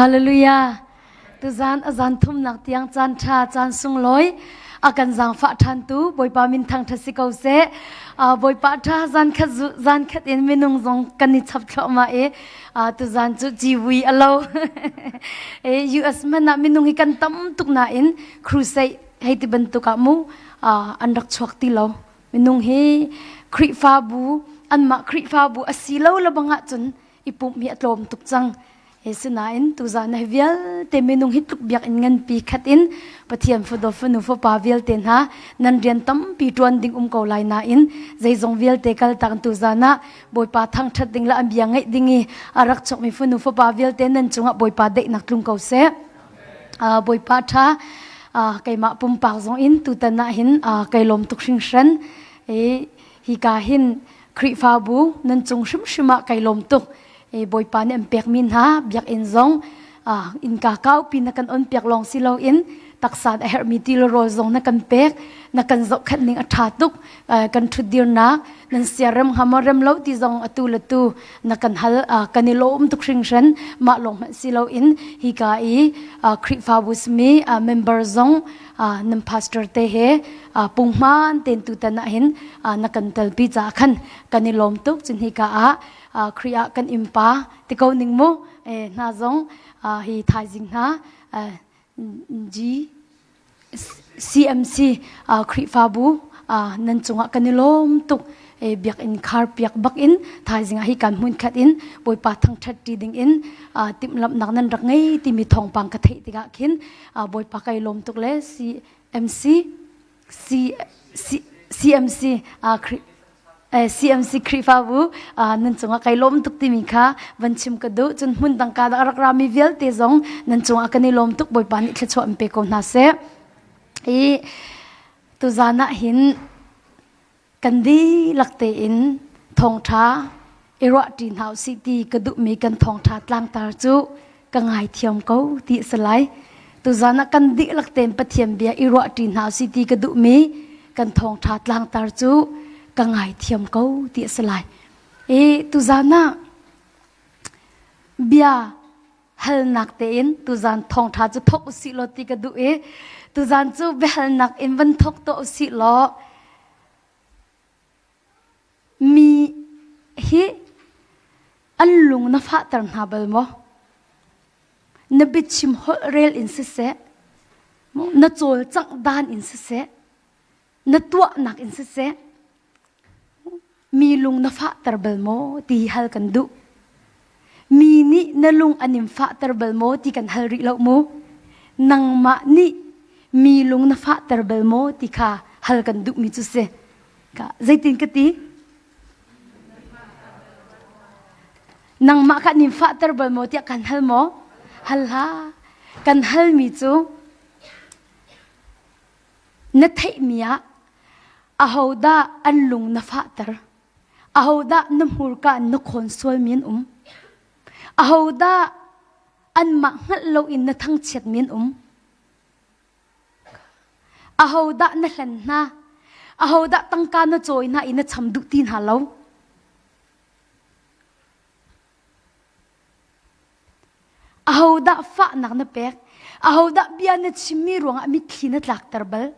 Hallelujah. Tuzan a zan thumnak tiang caan ṭha caan sunglawi a kan zaangfah ṭhantu Bawipa min thangṭhat si ko seh. Bawipa ṭha zan khat zan khat in minung zong kan i chap thluahmah i tuzan cu civui a lo. US hmanh ah minung hi kan tam tuk nain crusade hei ti bantuk ah mu an rak chuak ti lo. Minung hi Khrihfabu anmah Khrihfabu a si lo le bang ahcun i pumh hi a tlawm tuk cang. Sinain tuzan hi vialte minung hi tluk biakinn nganpi khat in Pathian fado fanu fapa vialte hna nan rian tampi ṭuan ding um ko lai nain zeizong vialte kaltak tuzan ah Bawipa thangṭhat ding le an bia ngaih ding i a rak chokmi fanu fapa vialte nan cungah Bawipa daihnak tlung ko seh. Bawipa ṭha keimah pumpak zong in tutan ah hin kai lawm tuk hringhran. Hika hin Khrihfabu nan cung hrimhrim ah kai lawm tuk. Bawipa nih an pekmi hna biakinn zong innka kaupi na kan on piak lawng si loin taksa a herhmi ti le rawl zong na kan pek na kan zohkhenh ning a ṭha tuk kan ṭhutdirnak nan siarem hnga maw rem lo ti zong atu le tu na kan hal kan i lawm tuk hringhran mah lawng hmanh si loin hika i Khrihfabu simi member zong nan pastor te he punghman ten tutan ah hin na kan telpi caah khan kan i lawm tuk cun hika ah Khrih ah kan innpa ti ko ning mu hna zong hi thaizing hna G CMC Khrihfabu nan cungah kan i lawm tuk biakinn khar piak bak in thaizing ah hi kan hmun khat in Bawipa thangthat ti ding in timhlamhnak nan rak ngei timi thawngpang ka theih tikah khin Bawipa kai lawm tuk le CMC C, C, CMC uh, CMC Khrihfabu nan cungah kai lawm tuk timi kha van chim ka duh cun hmun dang ka rak rami vialte zong nan cungah kan i lawm tuk Bawipa nih thluachuah in pe ko hna seh i tuzan ah hin kan dihlak tein thawngṭha i ruahṭi hna usih ti ka duhmi kan thawngṭha tlangtar cu ka ngaithiam ko ti a si lai. Tuzan ah kan dihlak tein Pathian bia i ruahṭi hna usih ti ka duhmi kan thawngṭha tlangtar cu ka ngaithiam ko ti a si lai. I tuzan ah bia halnak tein tuzan thawngṭha cu thawk usih law ti ka duh i tuzan cu biahalnak in van thawk tuah usih law mi hi an lung na fahter hna bal maw? Na biachim holh rel in siseh, na cawlcangh dan in siseh, na tuahnak in siseh, mi lung na fahter bal maw ti hal kan duh. Mi nih na lung an in fahter bal maw ti kan hal rih lo mu. Nangmah nih mi lung na fahter bal maw ti kha hal kan duhmi cu si. Ka zeitin ka ti? Nangmah kha nin fahter bal maw tiah kan hal maw? Hal hlah. Kan halmi cu na theihmi ah ahodah an lung na fahter? Ahodah na hmurka in na khawn sualmi an um? Ahodah anmah hngalh loin na thangchiatmi an um? Ahodah na hlen hna? Ahodah tangka na cawi hna i na cham duh ti hna lo? Ahodah fahnak na pek? Ahodah bia na chimmi ruangah mitthli na tlakter bal?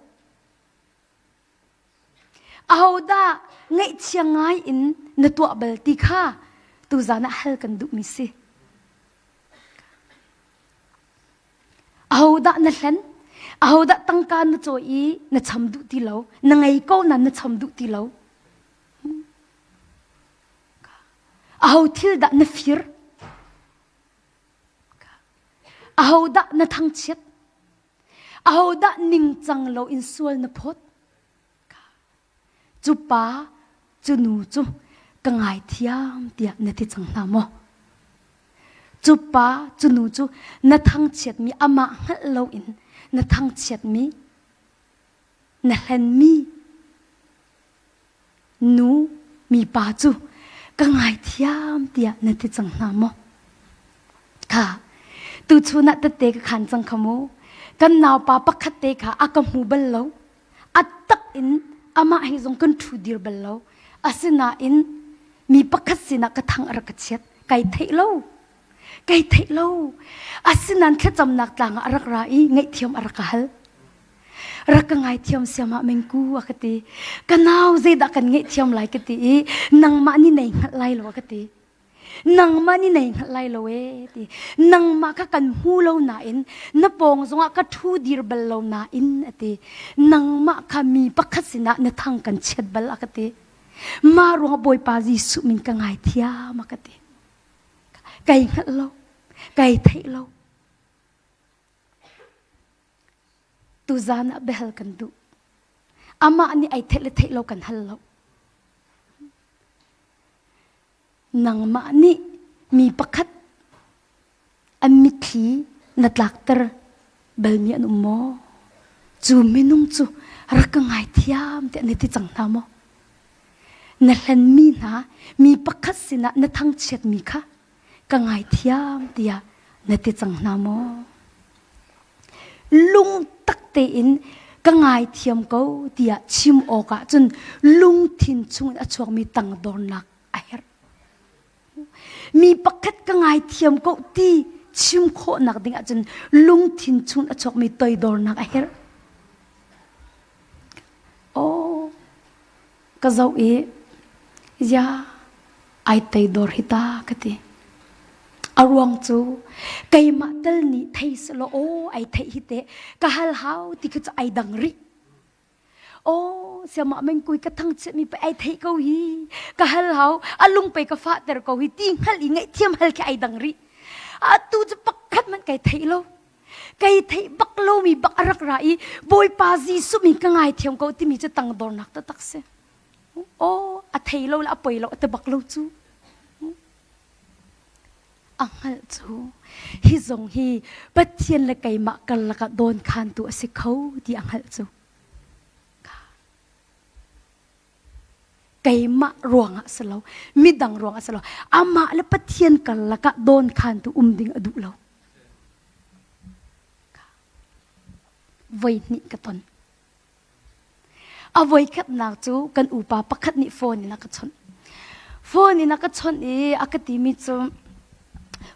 Ahodah ngaihchia ngai in na tuah bal ti kha tuzan ah hal kan duhmi si. Ahodah na hlen? Ahodah tangka na cawi i na cham duh ti lo? Na ngei ko nain na cham duh ti lo? Aho thil dah na fir? Ahodah na thangchiat? Ahodah ningcang lo in sual na phawt? Cu pa, cu nu cu ka ngaithiam tiah na ti cang hna maw? Cu pa, cu nu cu na thangchiatmi amah hngalh loin na thangchiatmi, na hlenmi nu, mipa cu ka ngaithiam tiah na ti cang hna maw? Kha, tuchun ah tette ka khan cang kha mu. Kan naupa pakhat te kha a ka hmu bal lo. A tak in amah he zong kan ṭhu dir bal lo. Asinain mi pakhat sinah ka thang a rak ka chiat. Kai theih lo. Kai theih lo. Asinain thlacamnak tlang ah a rak ra i ngaihthiam a rak ka hal. Rak ka ngaithiam siamah mengku a ka ti. Ka nau zeidah kan ngaihthiam lai ka ti i nangmah nih nei hngalh lai lo a ka ti. Nangmah nih nei hngalh lai lo ee ti. Nangmah kha kan hmu lo nain na pawng zongah ka ṭhu dir bal lo nain a ti. Nangmah kha mi pakhat sinah na thang kan chiat bal a ka ti. Mah ruangah Bawipa Jesuh min ka ngaithiam a ka ti. Kai hngalh lo, kai theih lo. Tuzan ah biahal kan duh. Amah nih ai theih le theih lo kan hal lo. Nangmah nih mi pakhat an mitthli na tlakter balmi an um maw? Cu minung cu rak ka ngaithiam tiah na ti cang hna maw? Na hlenmi hna mi pakhat sinah na thangchiatmi kha ka ngaithiam tiah na ti cang hna maw? Lungtak tein ka ngaithiam ko tiah chim awkah cun lungthin chungin a chuakmi tangdornak a herh. Mi pakhat ka ngaithiam ko ti chim khawhnak ding ahcun lungthin chung a chuakmi toidornak a herh. Oh, ka zoh i ya ai teidor hi ta ka ti. A ruang cu keimah tal nih thei selaw aw ai theih hi teh ka hal hau ti khi cu ai dang rih. Aw siamah mengkui ka thangchiat mi pe ai theih ko hi ka hal hau a lung pe ka fahter ko hi ti hngal i ngaihthiam hal khi ai dang rih. Atu cu pakhat man kai theih lo. Kai theih bak lomi bak a rak ra i Bawipa Jesuh min ka ngaithiam ko timi cu tangdornak taktak si. Aw a thei lo le a poi lo a ti bak lo cu. A hngalh cu hi zong hi Pathian le keimah karlak ah dawnkhantu a si kho ti a hngalh cu. Keimah ruangah si lo, midang ruangah si lo, amah le Pathian karlak ah dawnkhantu um ding a duh lo. Voi hnih ka ton. A voikhatnak cu kan upa pakhat nih phone in a ka chawnh. Phone in a ka chawnh i a ka timi cu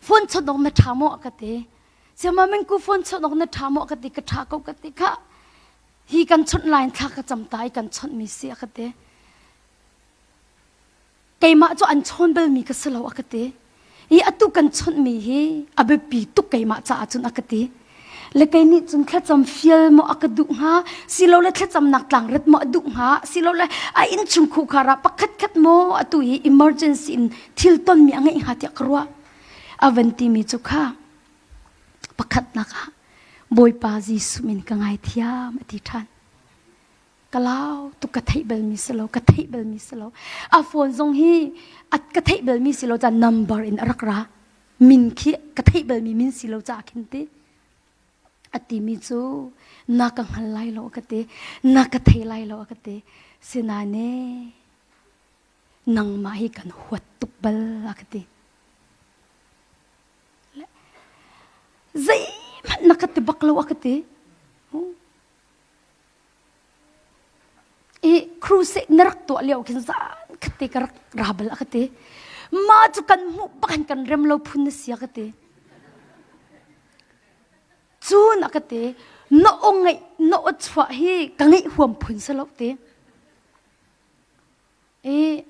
phone chawnh awk na ṭha maw a ka ti. Siama mingku phone chawnh awk na ṭha maw a ka ti ka ṭha ko ka ti kha hi kan chawnh lai thla ka cam ta i kan chawnhmi si a ka ti. Keimah cu an chawn balmi ka si lo a ka ti. I atu kan chawnhmi hi a biapi tuk keimah caah cun a ka ti. Le kei nih cun thlacam fial maw a ka duh hnga, silole thlacamnak tlangret maw a duh hnga, silole a innchung khukhar ah pakhat khat maw atu hi emergency in thil tonmi a ngeih hnga tiah ka ruah. A van timi cu kha pakhatnak ah Bawipa Jesuh min ka ngaithiam a ti ṭhan. Ka lau tuk ka theih balmi si lo ka theih balmi si lo a phone zong hi a ka theih balmi si lo ca number in a rak ra min khi ka theih balmi min si lo ca khin ti a timi cu na ka hngal lai lo ka ti na ka thei lai lo ka ti sinane nangmah hi kan huat tuk bal a ka ti zeihmanh na ka ti bak lo a ka ti I crusade na rak tuah lio khin zan khat te ka rak ra bal a ka ti. Mah cu kan hmuh bak in kan rem lo phun na si a ka ti. Cun a ka ti, na aw ngeih na aw chuah hi ka ngeih huam phun si lo ti. I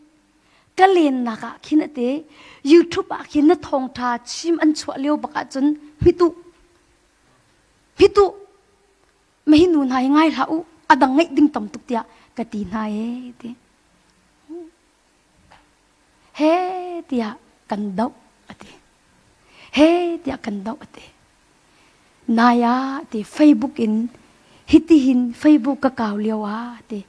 ka lennak ah khin a ti, YouTube ah khin na thawngṭha chim an chuah lio bak ahcun hmitu hmitu Mahi nu hna hi ngai hlah u, a dang ngeih ding tam tuk tiah ka ti hna ee ti. He tiah kan doh a ti. He tiah kan doh a ti. Nai ah ti Facebook in hitihin Facebook ka kau lio ah ti.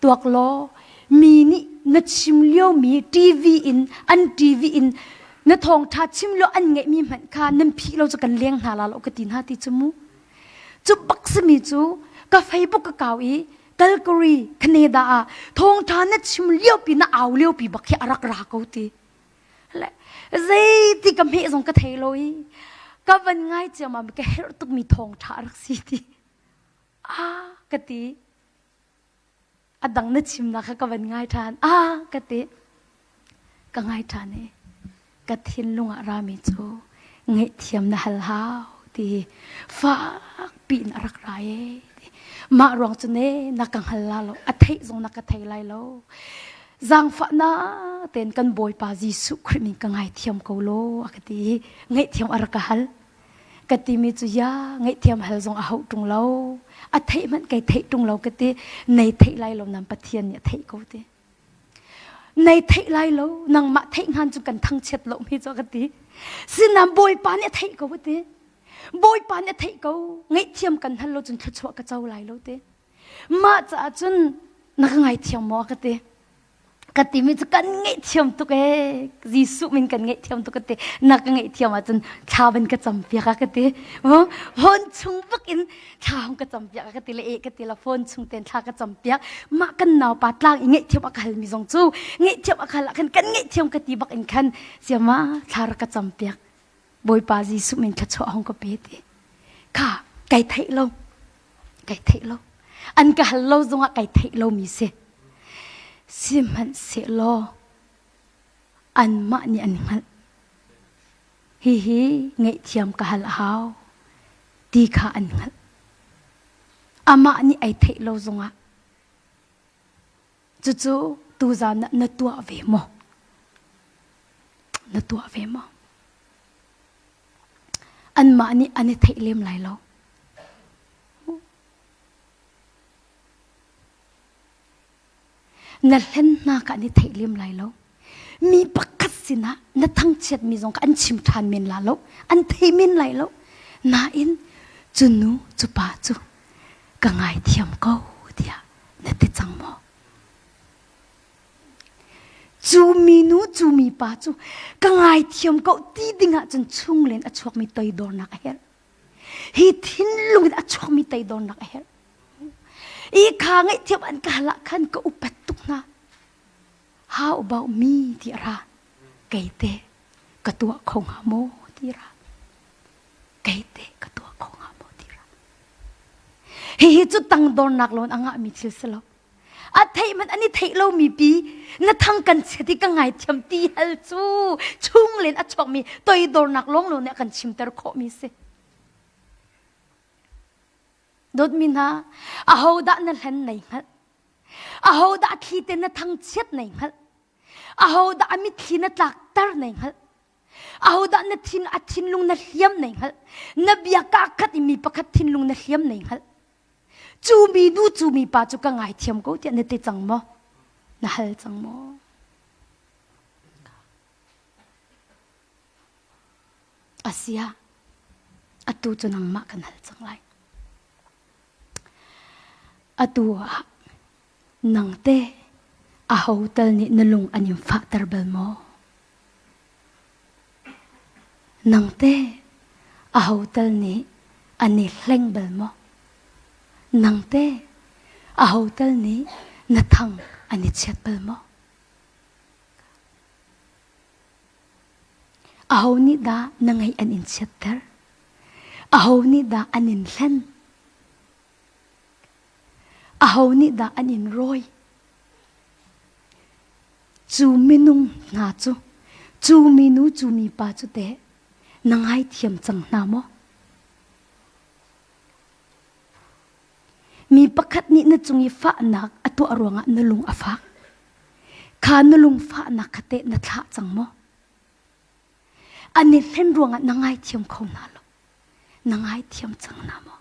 Tuak law mi nih na chim liomi TV in an TV in na thawngṭha chim lio an ngeihmi hmanh kha nan phih lo cu kan leng hna la lo ka ti hna ti cu mu. Cu bak simi cu ka Facebook ka kau i Calgary, Canada ah thawngṭha na chim liopi na au liopi bak hi a rak ra ko ti. Le zeiti ka hmeh zong ka thei lo i ka van ngai ciammam ka herh tukmi thawngṭha a rak si ti. Ah ka ti. A dang na chimnak kha ka van ngai ṭhan. Ah ka ti. Ka ngai ṭhan i ka thinlung ah rami cu. Ngaihthiam na hal hau ti fak piin a rak ra e. Mah ruang cu ne na ka hngal la lo, a theih zong na ka thei lai lo. Zaangfahnak tein kan Bawipa Jesuh Khrih min ka ngaithiam ko law a ka ti i ngaihthiam a rak ka hal. Ka timi cu ya ngaihthiam hal zong a hauh ṭung lo. A theih hmanh kai theih ṭung lo ka ti. Nei theih lai lo nan Pathian nih a theih ko ti. Nei theih lai lo nangmah theih hngan cu kan thangchiat lo mi cu ka ti. Sinain Bawipa nih a theih ko ka ti. Bawipa nih a theih ko. Ngaihthiam kan hal lo cun thluachuah ka co lai lo ti. Mah caah cun na ka ngaithiam maw ka ti. Ka timi cu kan ngaihthiam tuk ee. Jesuh min kan ngaihthiam tuk ka ti. Na ka ngaihthiam ahcun thla van ka cam piak a ka ti. Phone chung bak in thla hong ka cam piak a ka ti le e ka ti la phone chung ten thla ka cam piak. Mah kan naupa tlang i ngaihthiam a ka halmi zong cu ngaihthiam a ka hal ah khan kan ngaihthiam ka ti bak in khan siama thla rak ka cam piak. Bawipa Jesuh min thluachuah hong ka pe ti. Kha kai theih lo. Kai theih lo. An ka hal lo zongah kai theih lomi si. Sihmanhsehlaw anmah nih an hngalh. Hihi ngaihthiam ka hal a hau ti kha an hngalh. Amah nih ai theih lo zongah cucu tuzan ah na tuah ve maw? Na tuah ve maw? Anmah nih an i theih lem lai lo. Na hlen hna ka an i theih lem lai lo. Mi pakhat sinah na thangchiatmi zong kha an chim ṭhan men la lo. An thei men lai lo. Nain cu nu cu pa cu ka ngaithiam ko tiah na ti cang maw? Cu minu cu mipa cu ka ngaithiam ko ti ding ahcun chunglen a chuakmi toidornak a herh. Hi thinlung in a chuakmi toidornak a herh. I kha ngaihthiam an ka hal ah khan ka upat tuk hna. How about me ti ra kei te ka tuah kho hnga maw ti ra. Kei te ka tuah kho hnga maw ti ra. Hihi cu tangdornak lawn a ngahmi thil si lo. A theih man an i theih lomi pi na thang kan chiat i ka ngaithiam ti hal cu chunglen a chuakmi toidornak lawnglawng nih a kan chimter khawhmi si. Dawtmi hna, ahodah na hlen nei hngalh? Ahodah thli te na thangchiat nei hngalh? Ahodah a mitthli na tlakter nei hngalh? Ahodah na thin a thinlung na hliam nei hngalh? Na bia kaa khat i mi pakhat thinlung na hliam nei hngalh? Cu mi nu cu mi pa cu ka ngaithiam ko tiah na ti cang maw? Na hal cang maw? Asia, atu cu nangmah kan hal cang lai. Atu ah nang te aho tal nih na lung an in fahter bal maw? Nang teh aho tal nih an i hleng bal maw? Nang teh aho tal nih na thang an i chiat bal maw? Aho nih dah na ngaih an in chiatter? Aho nih dah an in hlen? Aho nih dah an in rawi? Cu minung hna cu, cu minu cu mipa cu teh na ngaithiam cang hna maw? Mi pakhat nih na cung i fahnak a tuah ruangah na lung a fak. Kha na lung fahnak kha teh na thlah cang maw? An i hlen ruangah na ngaithiam kho hna lo. Na ngaithiam cang hna maw?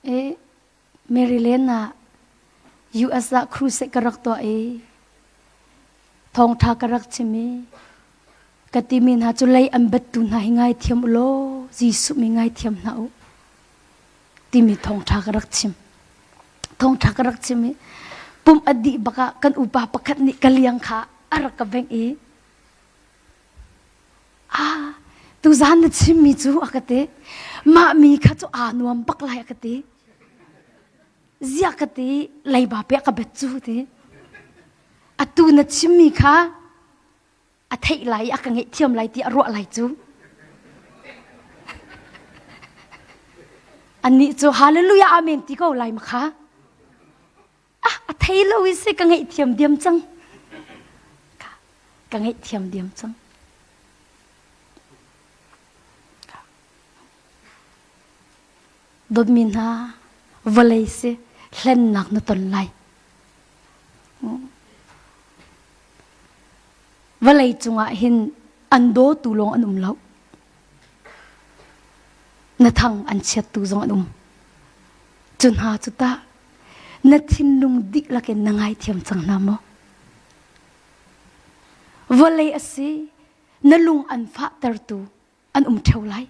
E Maryland ah US ah crusade ka rak tuah i thawngṭha ka rak chim i ka timi hna cu lei an battu hna hi ngaithiam u law Jesuh mi ngaithiam hna u timi thawngṭha ka rak chim. Thawngṭha ka rak chim i pumh a dih bak ah kan upa pakhat nih ka liang kha a rak ka bengh i Ah, tuzaan na chimmi cu a ka ti. Mah mi kha cu aa nuam bak lai a ka ti. Ziah ka ti, leiba pe ka bet cu ti. Atu na chimmi kha a theih lai i a ka ngaihthiam lai ti a ruah lai cu. Annih cu hallelujah amen ti ko lai ma kha. Ah. thei lo i si ka ngaihthiam diam cang. Ka ngaihthiam diam cang. Dawtmi hna, vawlei si hlennak na ton lai. Vawlei cungah hin an dawtu lawng an um lo. Na thang an chiattu zong an um. Cu hna cu tah na thinlung dihlak in na ngaithiam cang hna maw? Vawlei a si, na lung an fahtertu an um ṭheo lai.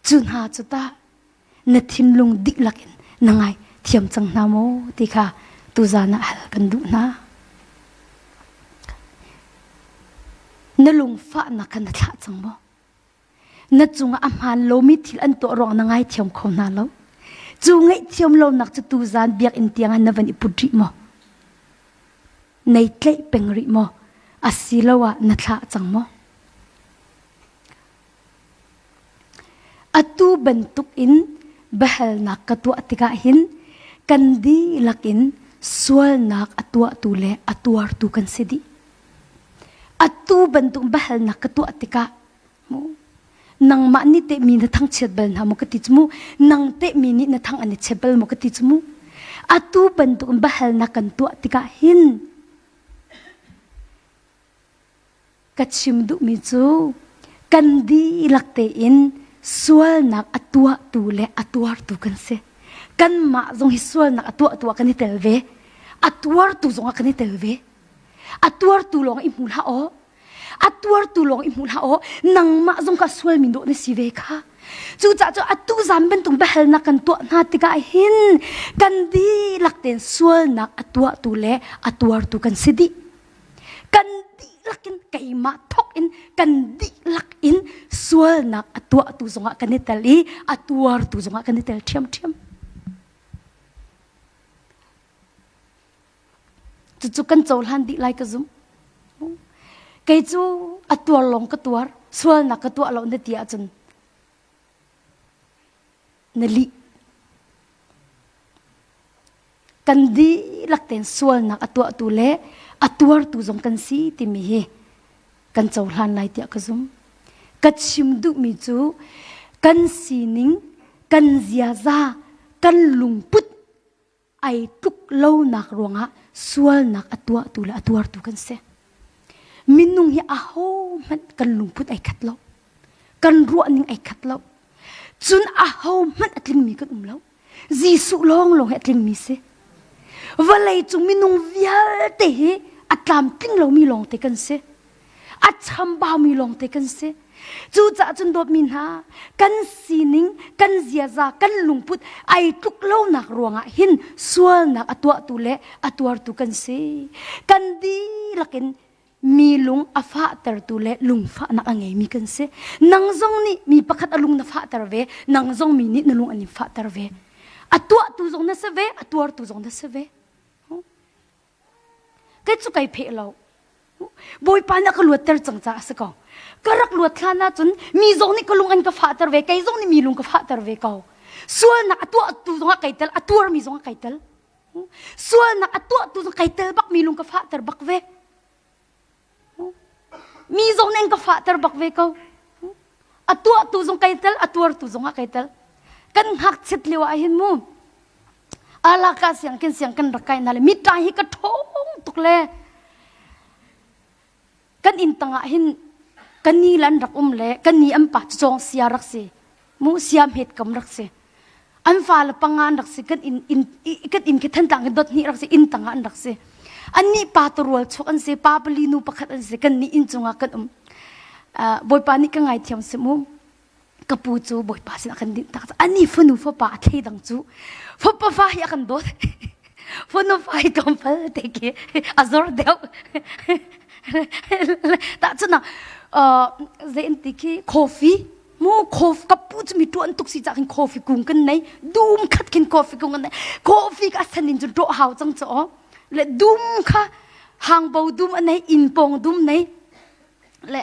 Cu hna cu tah na thinlung dihlak in na ngai thiam cang hna maw ti kha tuzan ah hal kan duh hna. Na lungfahnak kha na thlah cang maw? Na cungah a hmaan lomi thil an tuah ruang na ngaithiam kho hna lo. Cu ngaihthiam lonak cu tuzan biakinn tiang ah na van i put rih maw? Nei tlaih peng rih maw? Asiloah na thlah cang maw? Atu bantuk in biahalnak ka tuah tikah hin kan dihlak in sualnak a tuahtu le a tuartu kan si dih. Atu bantuk biahalnak ka tuah tikah mu nangmah nih teh mi na thangchiat bal hna maw ka ti cu mu nang teh mi nih na thang an i chiat bal maw ka ti cu mu atu bantuk in biahalnak kan tuah tikah hin Ka chim duhmi cu kan dihlak tein sualnak a tuahtu le a tuartu kan si. Kanmah zong hi sualnak a tuahtu ah kan i tel ve. A tuartu zong ah kan i tel ve. A tuartu lawng i hmu hlah aw. A tuartu lawng i hmu hlah aw. Nangmah zong kha sualmi dawh na si ve kha. Cucaah cu atu zan bantuk biahalnak kan tuah hna tikah hin kan dihlak tein sualnak a tuahtu le a tuartu kan si dih. Kan dihlak in keimah thawk in kan dihlak in sualnak a tuahtu zongah kan i tel i a tuartu zongah kan i tel ṭhiamṭhiam. Cucu kan cohlan dih lai ka zumh. Kei cu a tuar lawng ka tuar, sualnak ka tuah lo na ti ahcun na lih. Kan dihlak tein sualnak a tuahtu le a tuartu zong kan si timi hi kan cohlan lai tiah ka zumh. Ka chim duhmi cu kan sining, kan ziaza, kan lungput ai tluk lonak ruangah sualnak a tuahtu le a tuartu kan si. Minung hi ahohmanh kan lungput ai khat lo. Kan ruahning ai khat lo. Cun ahohmanh a tlingmi kan um lo. Jesuh lawnglawng hi a tlingmi si. Vawlei cung minung vialte hi a tlamtling lomi lawngte kan si. A chambaumi lawngte kan si. Cucaah cun dawtmi hna, kan sining, kan ziaza, kan lungput ai tluk lonak ruangah hin sualnak a tuahtu le a tuartu kan si. Kan dihlak in mi lung a fahtertu le lungfahnak a ngeimi kan si. Nang zong nih mi pakhat a lung na fahter ve, nang zong mi nih na lung an in fahter ve. A tuahtu zong na si ve, a tuartu zong na si ve. Kei cu kai pheh lo. Bawipa nih a ka luatter cang caah a si ko. Ka rak luat hlan ahcun mi zong nih ka lung an ka fahter ve, kei zong nih mi lung ka fahter ve ko. Sualnak a tuahtu zong ah kai tel, a tuarmi zong ah kai tel. Sualnak a tuahtu zong kai tel bak mi lung ka fahter bak ve. Mi zong nih an ka fahter bak ve ko. A tuahtu zong kai tel, a tuartu zong ah kai tel. Kan ngakchiat lio ah hin mu, alaka siang kin siang kan rak kai na le miṭa hi ka ṭhawng tuk le kan inn tangah hin kan ni le an rak um le kan ni an pa cu cawng sia rak si mu sia hmet kam rak si an fale panga an rak si kan inn inn kan inn khi thantlang khi dot hnih rak si inn tangah an rak si annih pa turual chuak an si pa pali nu pakhat an si kan nih inn cungah kan um bawipa nih ka ngaithiam si mu ka pu cu bawipa sin a kan dinh tak ani fanu fapa a thleidang cu fapa fa hi a kan dawt fanu fa hi tlawmpal te khi a zor deuh ta cun zei an ti khi coffee mu coffee ka pu cu mi tuan tuk si ca khin coffee kung kan nei dum khat khin coffee kung kan nei coffee ka san in cun ṭawh hau cang cho le dum kha hangbo dum a nei inn pawng dum nei le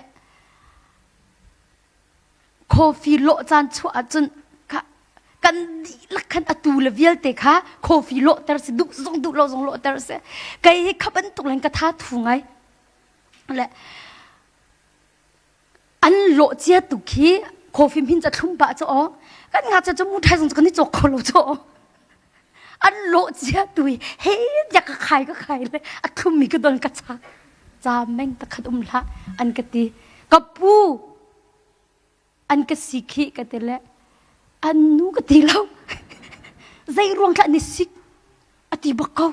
coffee lawh caan chuah ahcun ka. Kan dihlak khan atu le vialte kha coffee lawhter si duh zong duh lo zong lawhter si. Kei hi kha bantuk len ka tha thu ngai. Le an lawh cia tu khi coffee min ca thlum pah cu aw kan ngakchia cu mu thai zong cu kan i cawk kho lo cu aw an lawh cia tu hi he tiah ka khai ka khai le a thlummi ka don ka chak ca meng takhat um hlah an ka ti ka pu an ka si khi ka ti le an nu ka ti lo zei ruang thlah ni sik a ti bak ko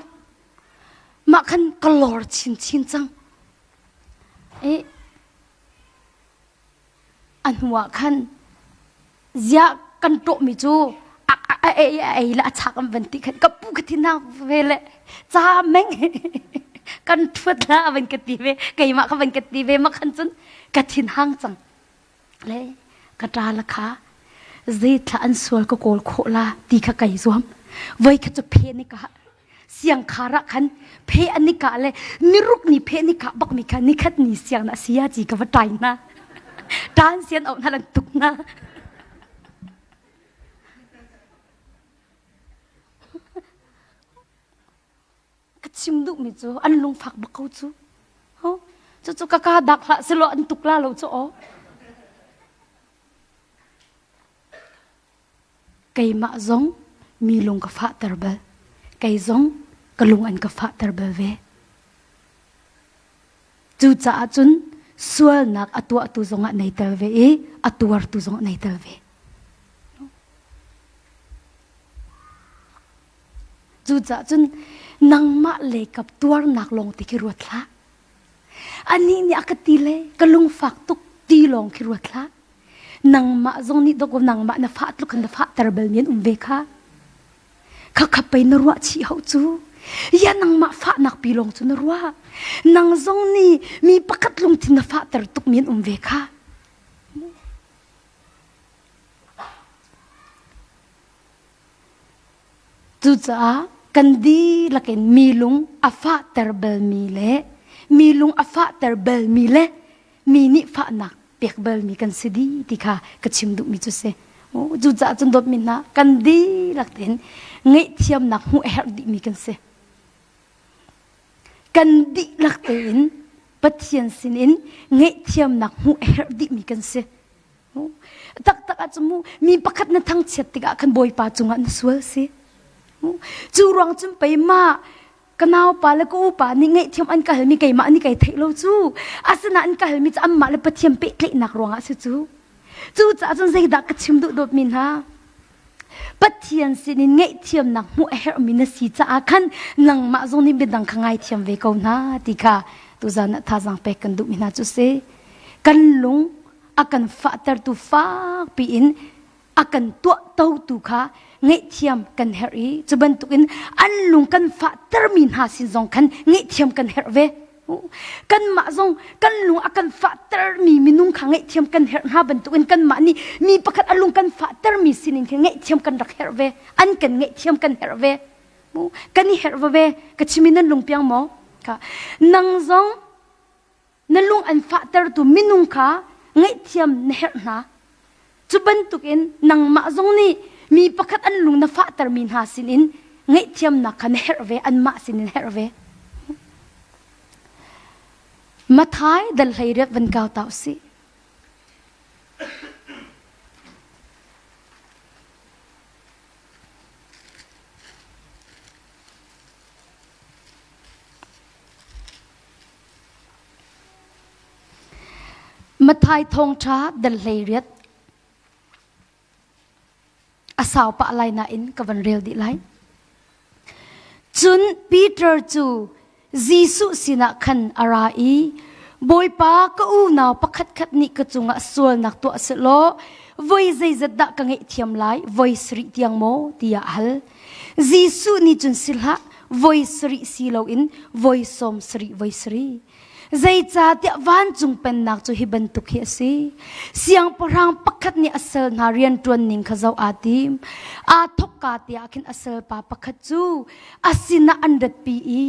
mah khan ka lor chin chin cang i a hnuah khan ziah kan ṭawhmi cu a a ei a ei le a chak an van ti khan ka pu ka thi na ve le ca meng kan ṭhuat la a van ka ti ve keimah ka van ka ti ve ma khan cun ka thin hang cang le ka ṭa la kha zeithla an sual ka kawl khawh la ti kha kai zuam voi kha cu phe ni ka siangkhar ah khan phe an i kah le niruk ni phe ni kah bak mi kha nikhat ni siang na sia ci ka va ṭai hna ṭan sian auh hna lan tuk hna ka chim duhmi cu an lungfak bak ko cu cu cu ka ka dak hlah selaw an tuk la lo cu aw Keimah zong mi lung ka fahter bal. Kei zong ka lung an ka fahter bal ve. Cucaah cun sualnak a tuahtu zongah nei tel ve i a tuartu zongah nei tel ve. Cucaah cun nangmah le kap tuarnak lawng te khi ruat hlah. Anih nih a ka ti le ka lungfak tuk ti lawng khi ruat hlah. Nangmah zong nih dawk nangmah na fah tluk khan na fahter bal mi an um ve kha. Kha kha pei na ruah chih hau cu. Ya nangmah fahnak pi lawng cu na ruah. Nang zong nih mi pakhat lungthin na fahter tuk mi an um ve kha. Cucaah kan dihlak in mi lung a fahter balmi le mi lung a fahter balmi le mi nih fahnak pek balmi kan si dih ti kha ka chim duhmi cu si. Cucaah cun dawtmi hna kan dihlak tein ngaihthiamnak hmuh a herh dihmi kan si. Kan dihlak tein Pathian sinin ngaihthiamnak hmuh a herh dihmi kan si. Taktak ah cu mi pakhat na thangchiat tikah khan Bawipa cungah na sual si. Cu ruang cun pei ma ka naupa le ka upa nih ngaihthiam an ka halmi keimah nih kai theih lo cu. Asinain an ka halmi cu anmah le Pathian pehtlaihnak ruangah si cu. Cucaah cun zeidah ka chim duh dawtmi hna? Pathian sinin ngaihthiamnak hmuh a herhmi na si caah khan nangmah zong nih midang kha ngaithiam ve ko hna ti kha tuzan ah thazaang pek kan duhmi hna cu si. Kan lung a kan fahtertu fakpi in a kan tuahtotu kha ngaihthiam kan herh i cu bantukin an lung kan fahtermi hna sin zong khan ngaihthiam kan herh ve. Kanmah zong kan lung a kan fahtermi minung kha ngaihthiam kan herh hna bantukin kanmah nih mi pakhat a lung kan fahtermi sinin khin ngaihthiam kan rak herh ve. An kan ngaihthiam kan herh ve. Kan i herh ve. Ka chim in nan lung piang maw? Ka nang zong na lung an fahtertu minung kha ngaihthiam na herh hna. Cu bantukin nangmah zong nih mi pakhat an lung na fahtermi hna sinin ngaihthiamnak kha na herh ve, anmah sinin herh ve. Mathai dal 18 van kau ta usih. Matthai thawngṭha dal 18 a sau pah lai nain ka van rel dih lai. Cun Peter cu Jesuh sinah khan a ra i Bawipa ka unau pakhatkhat nih ka cungah sualnak tuah sehlaw voi zeizat dah ka ngaihthiam lai voi sarih tiang maw tiah a hal. Jesuh nih cun si hlah voi sarih si loin voi sawm sarih voi sarih. Zeicahtiah vancung pennak cu hi bantuk hi a si. Siangpahrang pakhat nih a sal hna rianṭuan ning kha zoh aa tim. Aa thawkka te ah khin a salpa pakhat cu a sinah an ratpi i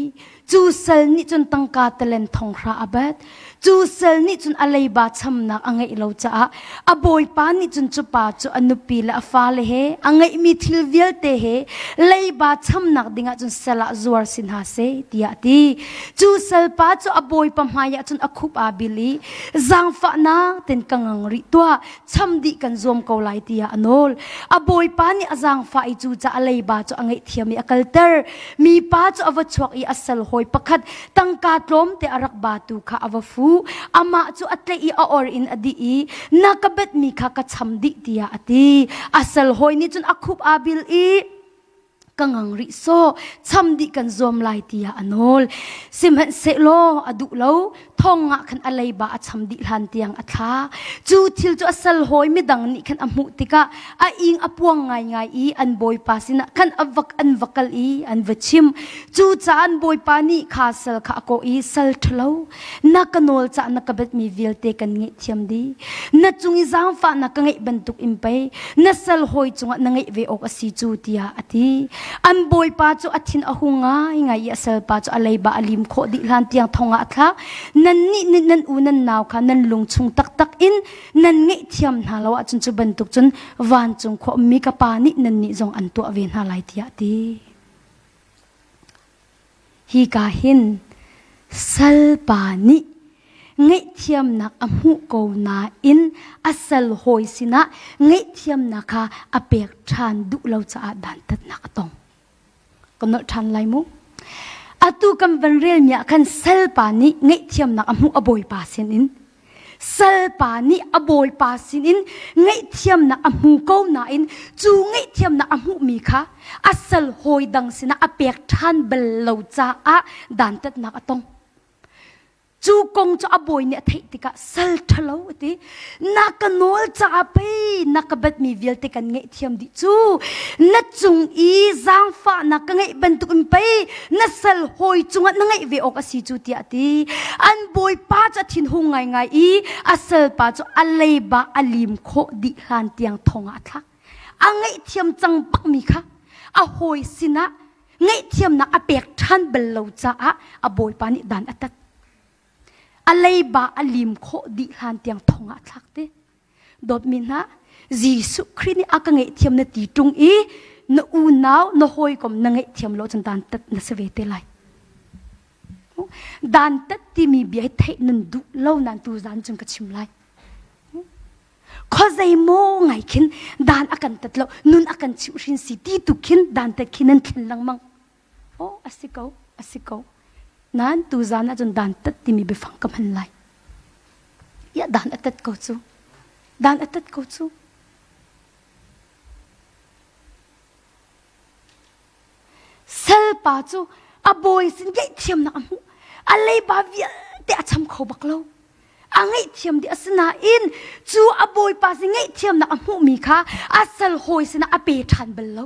cu sal nih cun tangka talen thonghra a bat. Cu sal nih cun a leiba chamnak a ngeih lo caah a bawipa nih cun cu pa cu a nupi le a fale he a ngeihmi thil vialte he leiba chamnak dingah cun sal ah zuar si hna seh tiah a ti. Cu salpa cu a bawipa hmaiah cun a khup aa bil i zaangfahnak ten ka ngang rih tuah cham dih kan zuam ko lai tiah a nawl. A bawipa nih a zaangfah i cucaah a leiba cu a ngaihthiam i a kalter. Mipa cu a va chuak i a sal hawi pakhat tangka tlawmte a rak batu kha a va fuh. Amah cu a tlaih i a or in a dih i na ka betmi kha ka cham dih tiah a ti. A sal hawi nih cun a khup aa bil i ka ngang rih sawh cham dih kan zuam lai tiah a nawl sihmanhsehlaw a duh lo thong ah khan a leiba a cham dih hlan tiang a thla cu thil cu a sal hawi midang nih khan a hmuh tikah a ing a puang ngaingai i an bawipa sinah khan a vak an va kal i an va chim cu caah an bawipa nih kha sal kha a kawh i sal ṭhalo na ka nawl cah na ka betmi vialte kan ngaihthiam dih na cung i zaangfahnak ka ngeih bantuk in pei na sal hawi cungah na ngeih ve awk a si cu tiah a ti an bawipa cu a thin a hung ngaingai i a salpa cu a leiba a lim khawh dih hlan tiang thong ah a thlak nannih nih nan u nan nau kha nan lung chung taktak in nan ngaihthiam hna lo ahcun cu bantuk cun vancung khua ummi ka pa nih nannih zong an tuah ve hna lai tiah a ti Hika hin salpa nih ngaihthiamnak a hmuh ko nain a sal hawi sinah ngaihthiamnak kha a pek ṭhan duh lo caah dantatnak a tong. Ka nolh ṭhan lai mu. Atu kan van relmi ah khan salpa nih ngaihthiamnak a hmuh a bawipa sinin Salpa nih a bawipa sinin ngaihthiamnak a hmu ko nain cu ngaihthiamnak a hmuhmi kha a sal hawi dang sinah a pek ṭhan bal lo caah dantatnak a tong. Cu kong cu a bawi nih a theih tikah sal ṭhalo a ti. Na ka nawl caah pei na ka batmi vialte kan ngaihthiam dih cu. Na cung i zaangfahnak ka ngeih bantuk in pei na sal hawi cungah na ngeih ve awk a si cu tiah a ti. An bawipa cu a thinhung ngaingai i a salpa cu a leiba a lim khawh dih hlan tiang thong ah a thlak. A ngaihthiam cang bakmi kha a hawi sinah ngaihthiamnak a pek ṭhan bal lo caah a bawipa nih dan a tat. A leiba a lim khawh dih hlan tiang thong ah a thlak ti. Dawtmi hna, Jesuh Khrih nih a ka ngaihthiam na ti ṭung i na unau, na hawikom na ngaihthiam lo cun dantat na si ve te lai. Dantat timi bia hi theih nan duh lo nain tuzan cun ka chim lai. Khuazei maw ngai khin dan a kan tat lo, nun a kan chimhhrin si ti tu khin dantat khi nan thlen lengmang. Oh, a si ko, a si ko. Nain tuzan ahcun dantat timi biafang ka hman lai. Ya dan a tat ko cu. Dan a tat ko cu. Salpa cu a bawi sin ngaihthiamnak a hmuh. A leiba vialte a cham kho bak lo. A ngaihthiam dih asinain cu a bawipa sin ngaihthiamnak a hmuhmi kha a sal hawi sinah a pe ṭhan bal lo.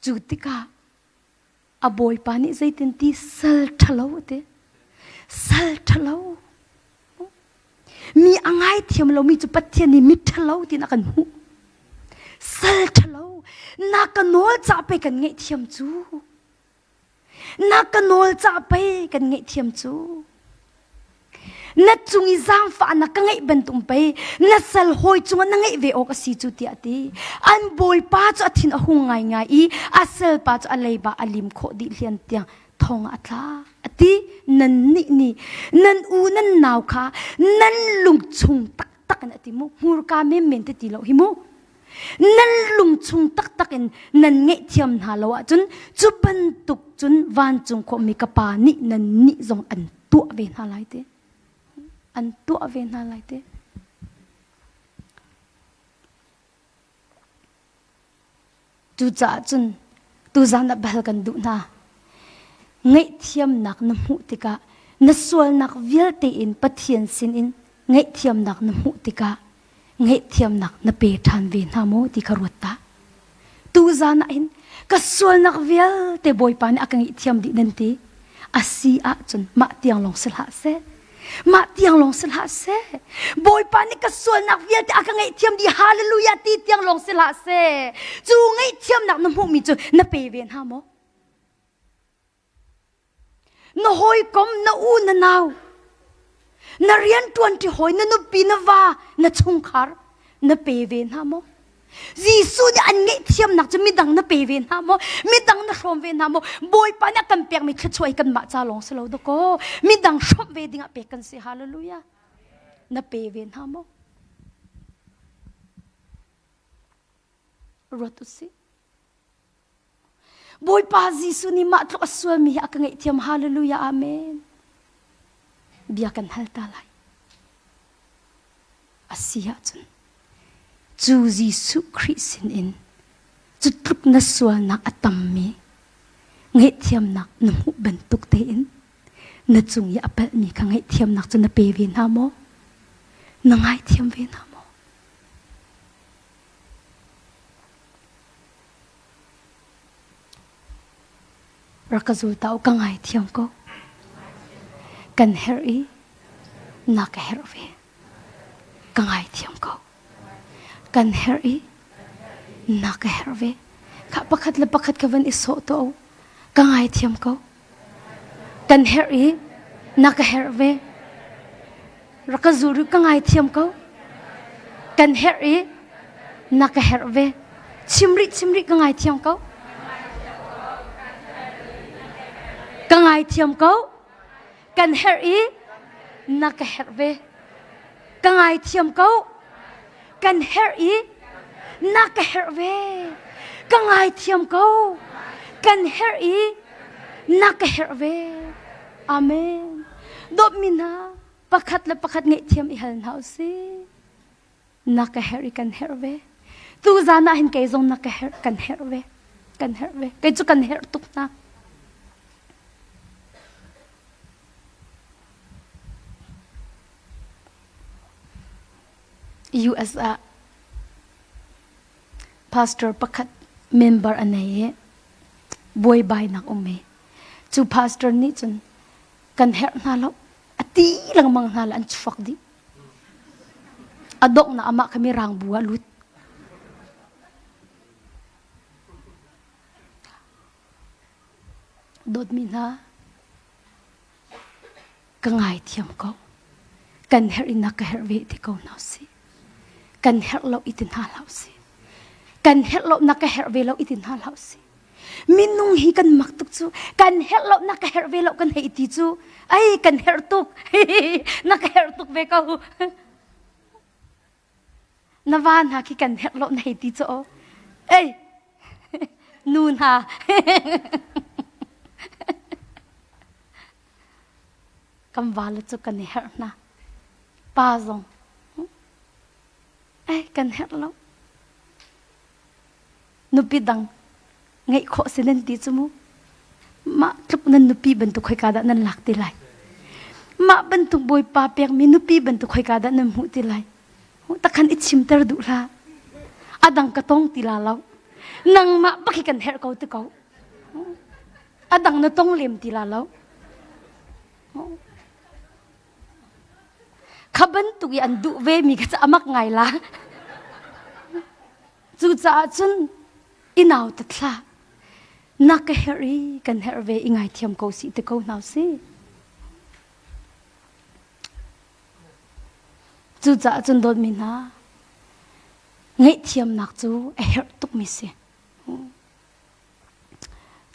Cu tikah a bawipa nih zeitin ti sal ṭhalo a ti. Sal ṭhalo. Mi a ngaithiam lomi cu Pathian nih mi ṭhalo tiin a kan hmuh. Sal ṭhalo. Na ka nawl ca pei kan ngaihthiam cu. Na ka nawl ca pei kan ngaihthiam cu. Na cung i zaangfahnak ka ngeih bantuk pei na sal hawi cungah na ngeih ve awk a si cu tiah a ti. An bawipa cu a thin a hung ngaingai i a salpa cu a leiba a lim khawh dih hlian tiang thong ah a tla. A ti nannih nih nan u nan nau kha nan lungchung taktak in a ti mu hmurka menmen te ti lo hi mu. Nan lungchung taktak in nan ngaihthiam hna lo ahcun cu bantuk cun vancung khuami ka Pa nih nannih zong an tuah ve hna lai ti. An tuah ve hna lai ti. Cucaah cun tuzan ah bal kan duh hna. Ngaihthiamnak na hmuh tikah na sualnak vialte in Pathian sinin ngaihthiamnak na hmuh tikah ngaihthiamnak na pe ṭhan ve hna maw ti kha ruat ta. Tuzan ah hin ka sualnak vialte Bawipa nih a ka ngaihthiam dih nan ti. A si ahcun mah tiang lawng si hlah seh. Mah tiang lawng si hlah seh. Bawipa nih ka sualnak vialte a ka ngaihthiam dih hallelujah ti tiang lawng si hlah seh. Cu ngaihthiamnak na hmuhmi cu na pe ve hna maw? Na hawikom, na u, na nau. Na rian ṭuanṭi hawi, na nupi, na va, na chungkhar na pe ve hna maw? Jesuh nih an ngaihthiamnak cu midang na pe ve hna maw? Midang na hrawm ve hna maw? Bawipa nih a kan pekmi thluachuah hi kanmah ca lawng si lo dakaw. Midang hrawmh ve dingah pek kan si. Hallelujah. Na pe ve hna maw? Ruat usih. Bawipa Jesuh nih mah tluk a sualmi hi a ka ngaihthiam. Hallelujah. Amen. Bia kan hal ta lai. A si ahcun cu Jesuh Khrih sinin cu tluk na sualnak a tammi ngaihthiamnak na hmuh bantuk tein na cung i a palhmi kha ngaihthiamnak cu na pe ve hna maw? Na ngaithiam ve hna maw? Rak ka zul ta u, ka ngaithiam ko. Kan herh i na ka herh ve. Ka ngaithiam ko. Kan herh i na ka herh ve. Kha pakhat le pakhat ka van i sawh tuah u. Ka ngaithiam ko. Kan herh i na ka herh ve. Rak ka zul rih ka ngaithiam ko. Kan herh i na ka herh ve. Chim rih chim rih ka ngaithiam ko. Ka ngaithiam ko. Kan herh i na ka herh ve. Ka ngaithiam ko. Kan herh i na ka herh ve. Ka ngaithiam ko. Kan herh i na ka herh ve. Amen. Dawtmi hna, pakhat le pakhat ngaihthiam i hal hna usih. Na ka herh i kan herh ve. Tu zan ah hin kei zong na ka herh, kan herh ve. Kan herh ve. Kei cu kan herh tuk hna. US ah pastor pakhat member a nei i buaibainak um i Cu pastor nih cun kan herh hna lo a ti lengmang hna le an chuak dih. A donghnak amah kha mirang bu ah lut. Dawtmi hna, ka ngaithiam ko. Kan herh in na ka herh ve ti ko hna usih. Kan herh lo i ti hna hlah usih. Kan herh lo na ka herh ve lo i ti hna hlah usih. Minung hi kan mak tuk cu kan herh lo na ka herh ve lo kan hei ti cu ai kan herh tuk na ka herh tuk ve ko na va hna khi kan herh lo na hei ti cu ei nu hna kan va le cu kan i herh hna pa zong ei kan herh lo nupi dang ngeih khawh si nan ti cu mu mah tluk nan nupi bantuk khoika dah nan lak ti lai mah bantuk bawipa pekmi nupi bantuk khoika dah nan hmuh ti lai takhan i chimter duh hlah adang ka tong ti la lo nangmah bak hi kan herh ko ti ko adang na tong lem ti la lo kha bantuk i an duh ve mi kha cu amak ngai la Cucaah cun i nautat hlah. Na ka herh i kan herh ve i ngaithiam ko sih ti ko hna usih. Cucaah cun dawtmi hna, ngaihthiamnak cu a herh tukmi si.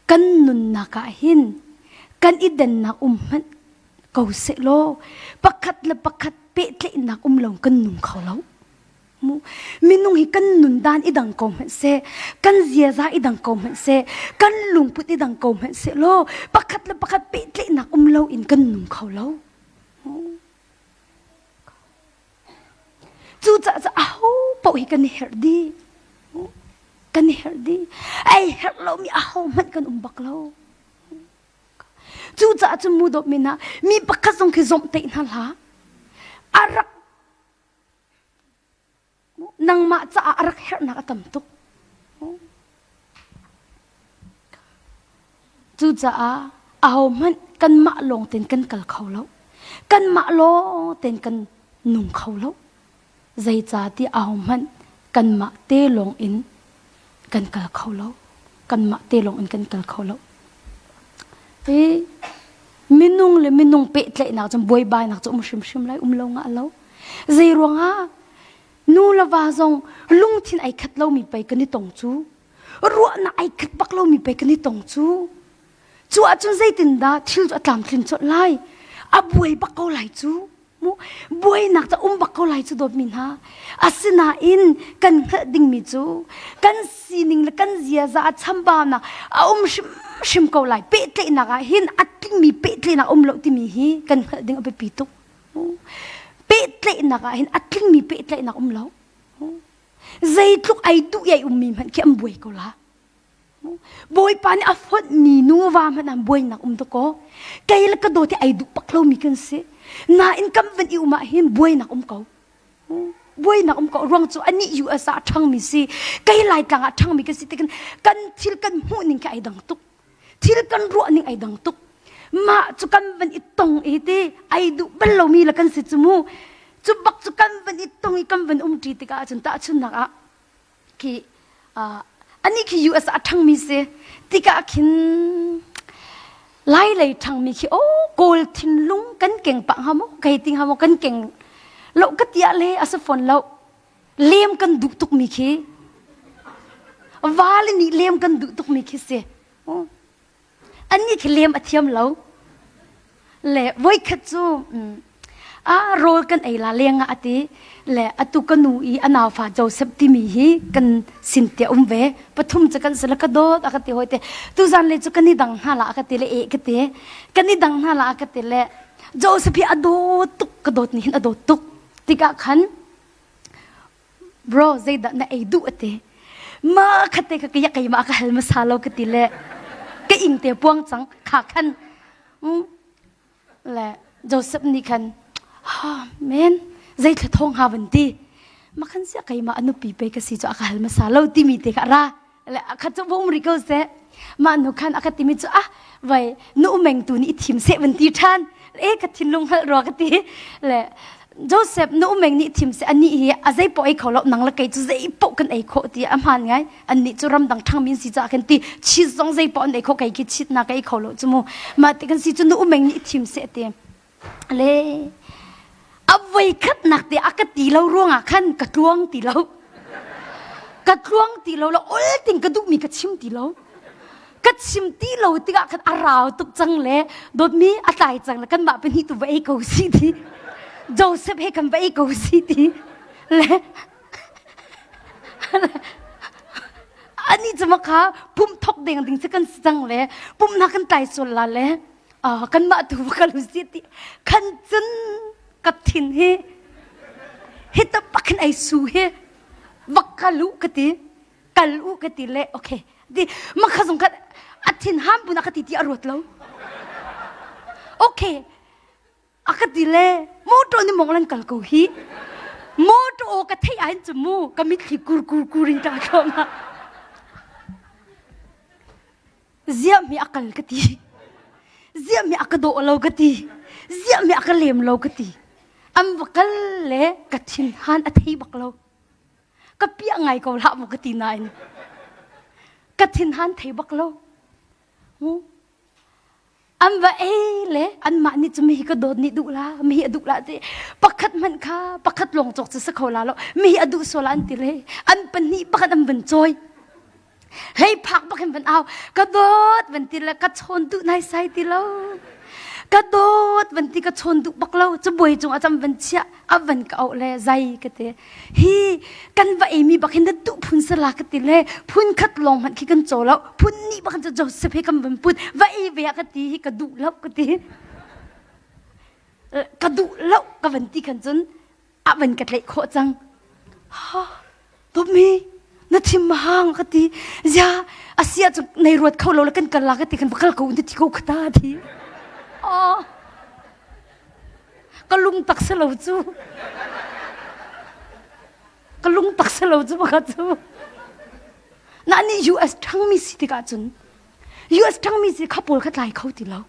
Kan nunnak ah hin kan i dennak um hmanh ko sehlaw pakhat le pakhat pehtlaihnak um lo kan nung kho lo. Minung hi kan nun dan i dang ko hmanh seh, kan ziaza i dang ko hmanh seh, kan lungput i dang ko hmanh seh law pakhat le pakhat pehtlaihnak um lo in kan nung kho lo. Cucaah cu aho paoh hi kan i herh dih. Kan i herh dih. Ai herh lomi aho hmanh kan um bak lo. Cucaah cu mu dawt min ah mi pakhat zong khi zomhtaih hna hlah. A rak Nangmah caah a rak herhnak a tam tuk. Cucaah ahohmanh kanmah lawng tein kan kal kho lo. Kanmah lawng tein kan nung kho lo. Zeicahtiah ahohmanh kanmah te lawng in kan kal kho lo. Kanmah te lawng in kan kal kho lo. Hi minung. Minung le minung pehtlaihnak cun buaibainak cu um hrimhrim lai um lo ngah lo. Zei ruangah nu le va zong lungthin ai khat lomi pei kan i tong cu. Ruahnak ai khat bak lomi pei kan i tong cu. Cu ahcun zeitindah thil cu a tlamtlin colh lai? A buai bak ko lai cu. Mu buainak cu um bak ko lai cu dawtmi hna. Asinain kan hngalh dingmi cu kan sining le kan ziaza a chambaunak a um hrimhrim ko lai. Pehtlaihnak ah hin a tlingmi pehtlaihnak um lo timi hi kan hngalh ding a biapi tuk. Pehtlaihnak ah hin a tlingmi pehtlaihnak um lo. Zeitluk ai duh i ai ummi hmanh khi an buai ko la. Bawipa nih a fonhmi nuva hmanh ah buainak um dakaw. Kei le ka dawt hi ai duh bak lomi kan si. Nain kan van i um ah hin buainak um ko. Buainak um ko ruang cu anih US ah a ṭhangmi si. Kei Laitlang ah a ṭhangmi kan si tikin kan thil kan hmuh ning khi ai dang tuk. Thil kan ruah ning ai dang tuk. Mah cu kan van i tong i ti ai duh bal lomi le kan si cu mu. Cu bak cu kan van i tong i kan van um ṭi tikah ahcun tahchunhnak ah khi anih khi US ah a ṭhangmi si tikah khin Lai lei ṭhangmi khi o Kawl thinlung kan keng pah hnga maw kai ti hnga maw kan keng lo ka tiah le a si fawn lo lem kan duh tukmi khi vale nih lem kan duh tukmi khi si Annih khi lem a thiam lo. Le voikhat cu a rawl kan ei la leng ah a ti. Le atu ka nu i a naufa Joseph timi hi kan sin te um ve. Pathum cu kan si le ka dawt a ka ti hoi te. Tuzan le cu kan i dang hna la a ka ti le e ka ti. Kan i dang hna la a ka ti le Joseph hi a dawt tuk ka dawt nih hin a dawt tuk. Tikah khan Bro, zeidah na ei duh ati. Ma khate ka kaya keimah ka hal masa lo ka ti le ka ing te puang cang kha khan mm, le Joseph nih khan ha men zei thla thong ha van ti ma khan sia keimah anupi pe ka si chu aka hal masa lo timi te kha ra le kha cu bum ri ko seh mah nu khan a ka timi cu ah vai nu meng tu nih thim seh van ti ṭhan e ka thinlung hngalh rua ka ti le Joseph nu meng nih thim seh anih hi a zei poh ei kho lo nang le kei cu zei poh kan ei khawh ti a hmaan ngai annih cu ramdang ṭhang min si caah kan ti cheese zong zei poh an ei khawh kei khi cheat na ka ei kho lo cu mu mah ti kan si cu nu meng nih thim seh ti Le a voikhatnak te a ka ti lo ruangah khan ka tluang ti lo. Ka tluang ti lo la ol ting ka duhmi ka chim ti lo. Ka chim ti lo tikah khan a rau tuk cang le dawtmi a tlai cang le kanmah pahnih tu va ei ko si ti. Joseph he kan va ei ko si ti. Le ani cu kha pum thok deng ding si kan si cang le pumhnak kan tlai sual la le kanmah tu va kal usih ti khan cun ka thin hi hi ta bak hin ai su hi vak kal u ka ti kal u ka ti le okay ti makha zong khat a thin ham pun a ka ti ti a ruat lo okay a ka ti le motor ni mong lan kal ko hi motor ka thei ahin chu mu ka mitthli kur kur kur in ta thoma Ziahmi a kal ka ti. Ziahmi a ka dawh lo ka ti. Ziahmi a ka lem lo ka ti. An va kal le ka thinhan a thei bak lo. Ka piah ngai ko hlah mu ka ti nain. Ka thinhan thei bak lo. An va ei le anmah nih cu mihi ka dawt nih duh la, mihi a duh la ti. Pakhat hmanh kha pakhat lawng cawk cu si kho la lo. Mihi a duh sual an ti le an pahnih pakhat an van cawi. Hei phak bak hin van au ka dawt van ti le ka chawn duh nai sai ti lo. Ka dawt van ti ka chawn duh bak lo. Cabuai cung ah cam van chiah a van ka auh le zai ka ti. Hi kan va eimi bak hin na duh phun sala ka ti le phun khat lawng hmanh khi kan caw lo phun nih bak hin Joseph he kan van put va ei ve ah ka ti hi ka duh lo ka ti ka duh lo ka van ti khan cun a van ka tlaih khawh cang ha Tommy na thim mahang ka ti zia asia cu nei ruat kho lo le kan kal la ka ti kan va kal ko na ti ko khata ti oh Ka lung tak si lo cu. Ka lung tak si lo cu baka cu. Na nih US ṭhangmi si tikah cun US ṭhangmi si kha pawl kha tlai kho ti lo.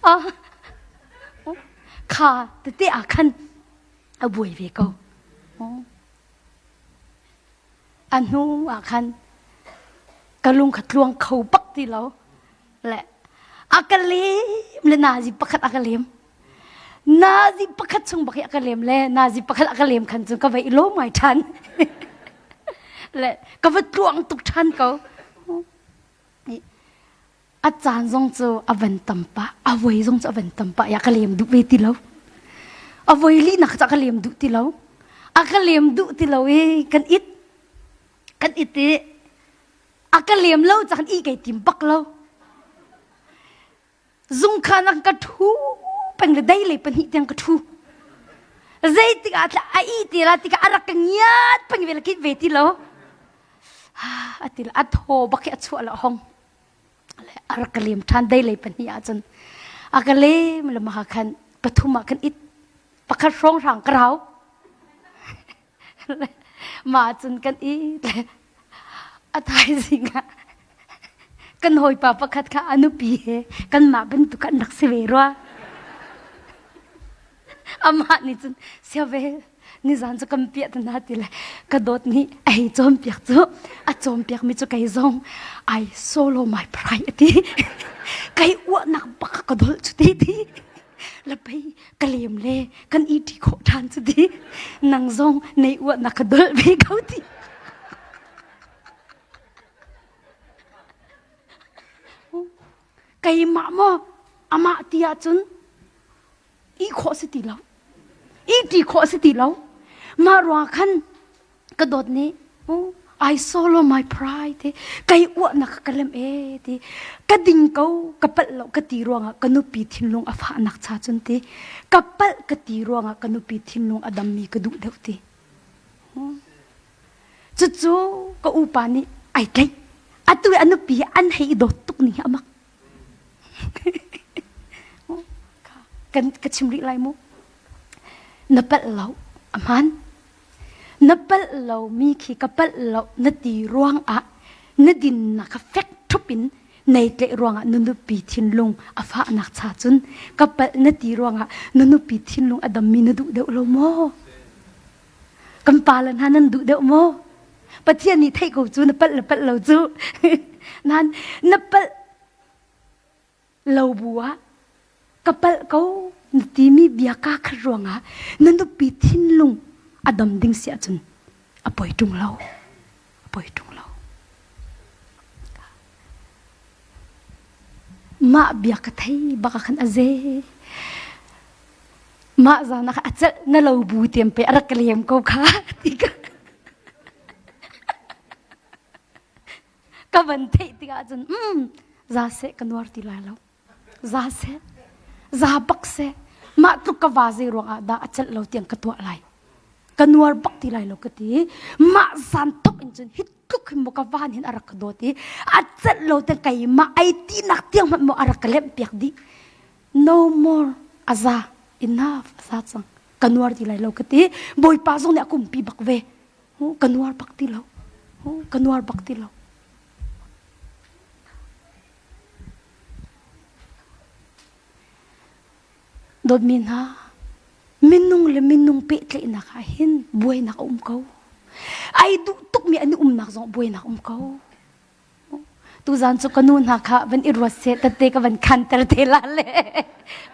Ah, kha tete ah khan a buai ve ko. A hnu ah khan ka lung kha tluang kho bak ti lo. Le a ka lem le nazi pakhat a ka lem. Nazi pakhat chung bak hi a ka lem le nazi pakhat a ka lem khan cun ka va i lawm ngai ṭhan. Le ka va tluang tuk ṭhan ko. A caan zong cu a van tam pah, a voi zong cu a van tam pah. Ya ka lem duh ve ti lo. A voi lihnak cu a ka lem duh ti lo. A ka lem duh ti lo i kan it. Kan it i a ka lem lo caan i kai tim bak lo. Zungkhan ah ka ṭhu peng le dei lei pahnih tiang ka ṭhu. Zeitik ah a ih ti la tikah a rak ka ngiat peng ve la kit ve ti lo. A ti a thaw bak hi a chuah la hong. A rak ka lem ṭhan dei lei pahnih ah cun. A ka lem le maha khan pathum ah kan it. Pakhat hrawng hrang ka rau. Mah cun kan it le a thaizing ah kan hawipa pakhat kha a nupi he kanmah bantuk an rak si ve rua. Amah nih cun siave nizan cu kan piah te na ti le ka dawt nih a hei cawnpiak cu a cawnpiak mi cu kei zong I solo my pride a ti. Kei uahnak bak ka dolh cu ti ti. La pei ka lem le kan i ṭi khawh ṭhan cu ti nang zong nei uah na ka dolh ve ko ti keimah maw amah ti ahcun i khawh si ti lo i ti khawh si ti lo mah ruang khan ka dawt nih oh, I swallow my pride ti kai uahnak ka lem e ti ka ding ko ka palh lo ka ti ruangah ka nupi thinlung a fahnak cha cun ti ka palh ka ti ruangah ka nupi thinlung a dammi ka duh deuh ti cucu ka upa nih ai tlaih atu a nupi an hei i dawt tuk ning hi amak kan ka chim rih lai mu na palh lo a hmaan Na palh lomi khi ka palh lo na ti ruangah na dinnak kha fek ṭhup in nei tlaih ruangah na nupi thinlung a fahnak cha cun ka palh na ti ruangah na nupi thinlung a dammi na duh deuh lo maw? Kan pale hna nan duh deuh maw? Pathian nih theih ko cu na palh le palh lo cu. Nan na palh lo bu ah ka palh ko na timi bia kaa khat ruangah na nupi thinlung a dam ding si ahcun a poi ṭung lo a poi ṭung lo mah bia ka thei bak ah khan a ze mah zan ah a celh na lo bu tiam pe a rak ka lem ko kha ti ka ka van theih tikah cun mm, za seh ka nuar ti lai lo za seh za bak seh mah tluk ka va zei ruangah dah a celh lo tiang ka tuah lai ka nuar bak ti lai lo ka ti mah zan tok in cun hi tluk hin maw ka van hin a rak ka dawt i a celh lo tiang keimah ai tinak tiang hmanh maw a rak ka lemh piak dih no more a za enough a za cang ka nuar ti lai lo ka ti bawipa zong nih a kumpi bak ve ka nuar bak ti lo ka nuar bak ti lo dawtmi hna minung le minung pehtlaihnak ah hin buainak a um ko ai duh tukmi an i umnak zong buainak um ko Tuzaan cu ka nu hna kha van i ruat seh tette ka van khanter te la le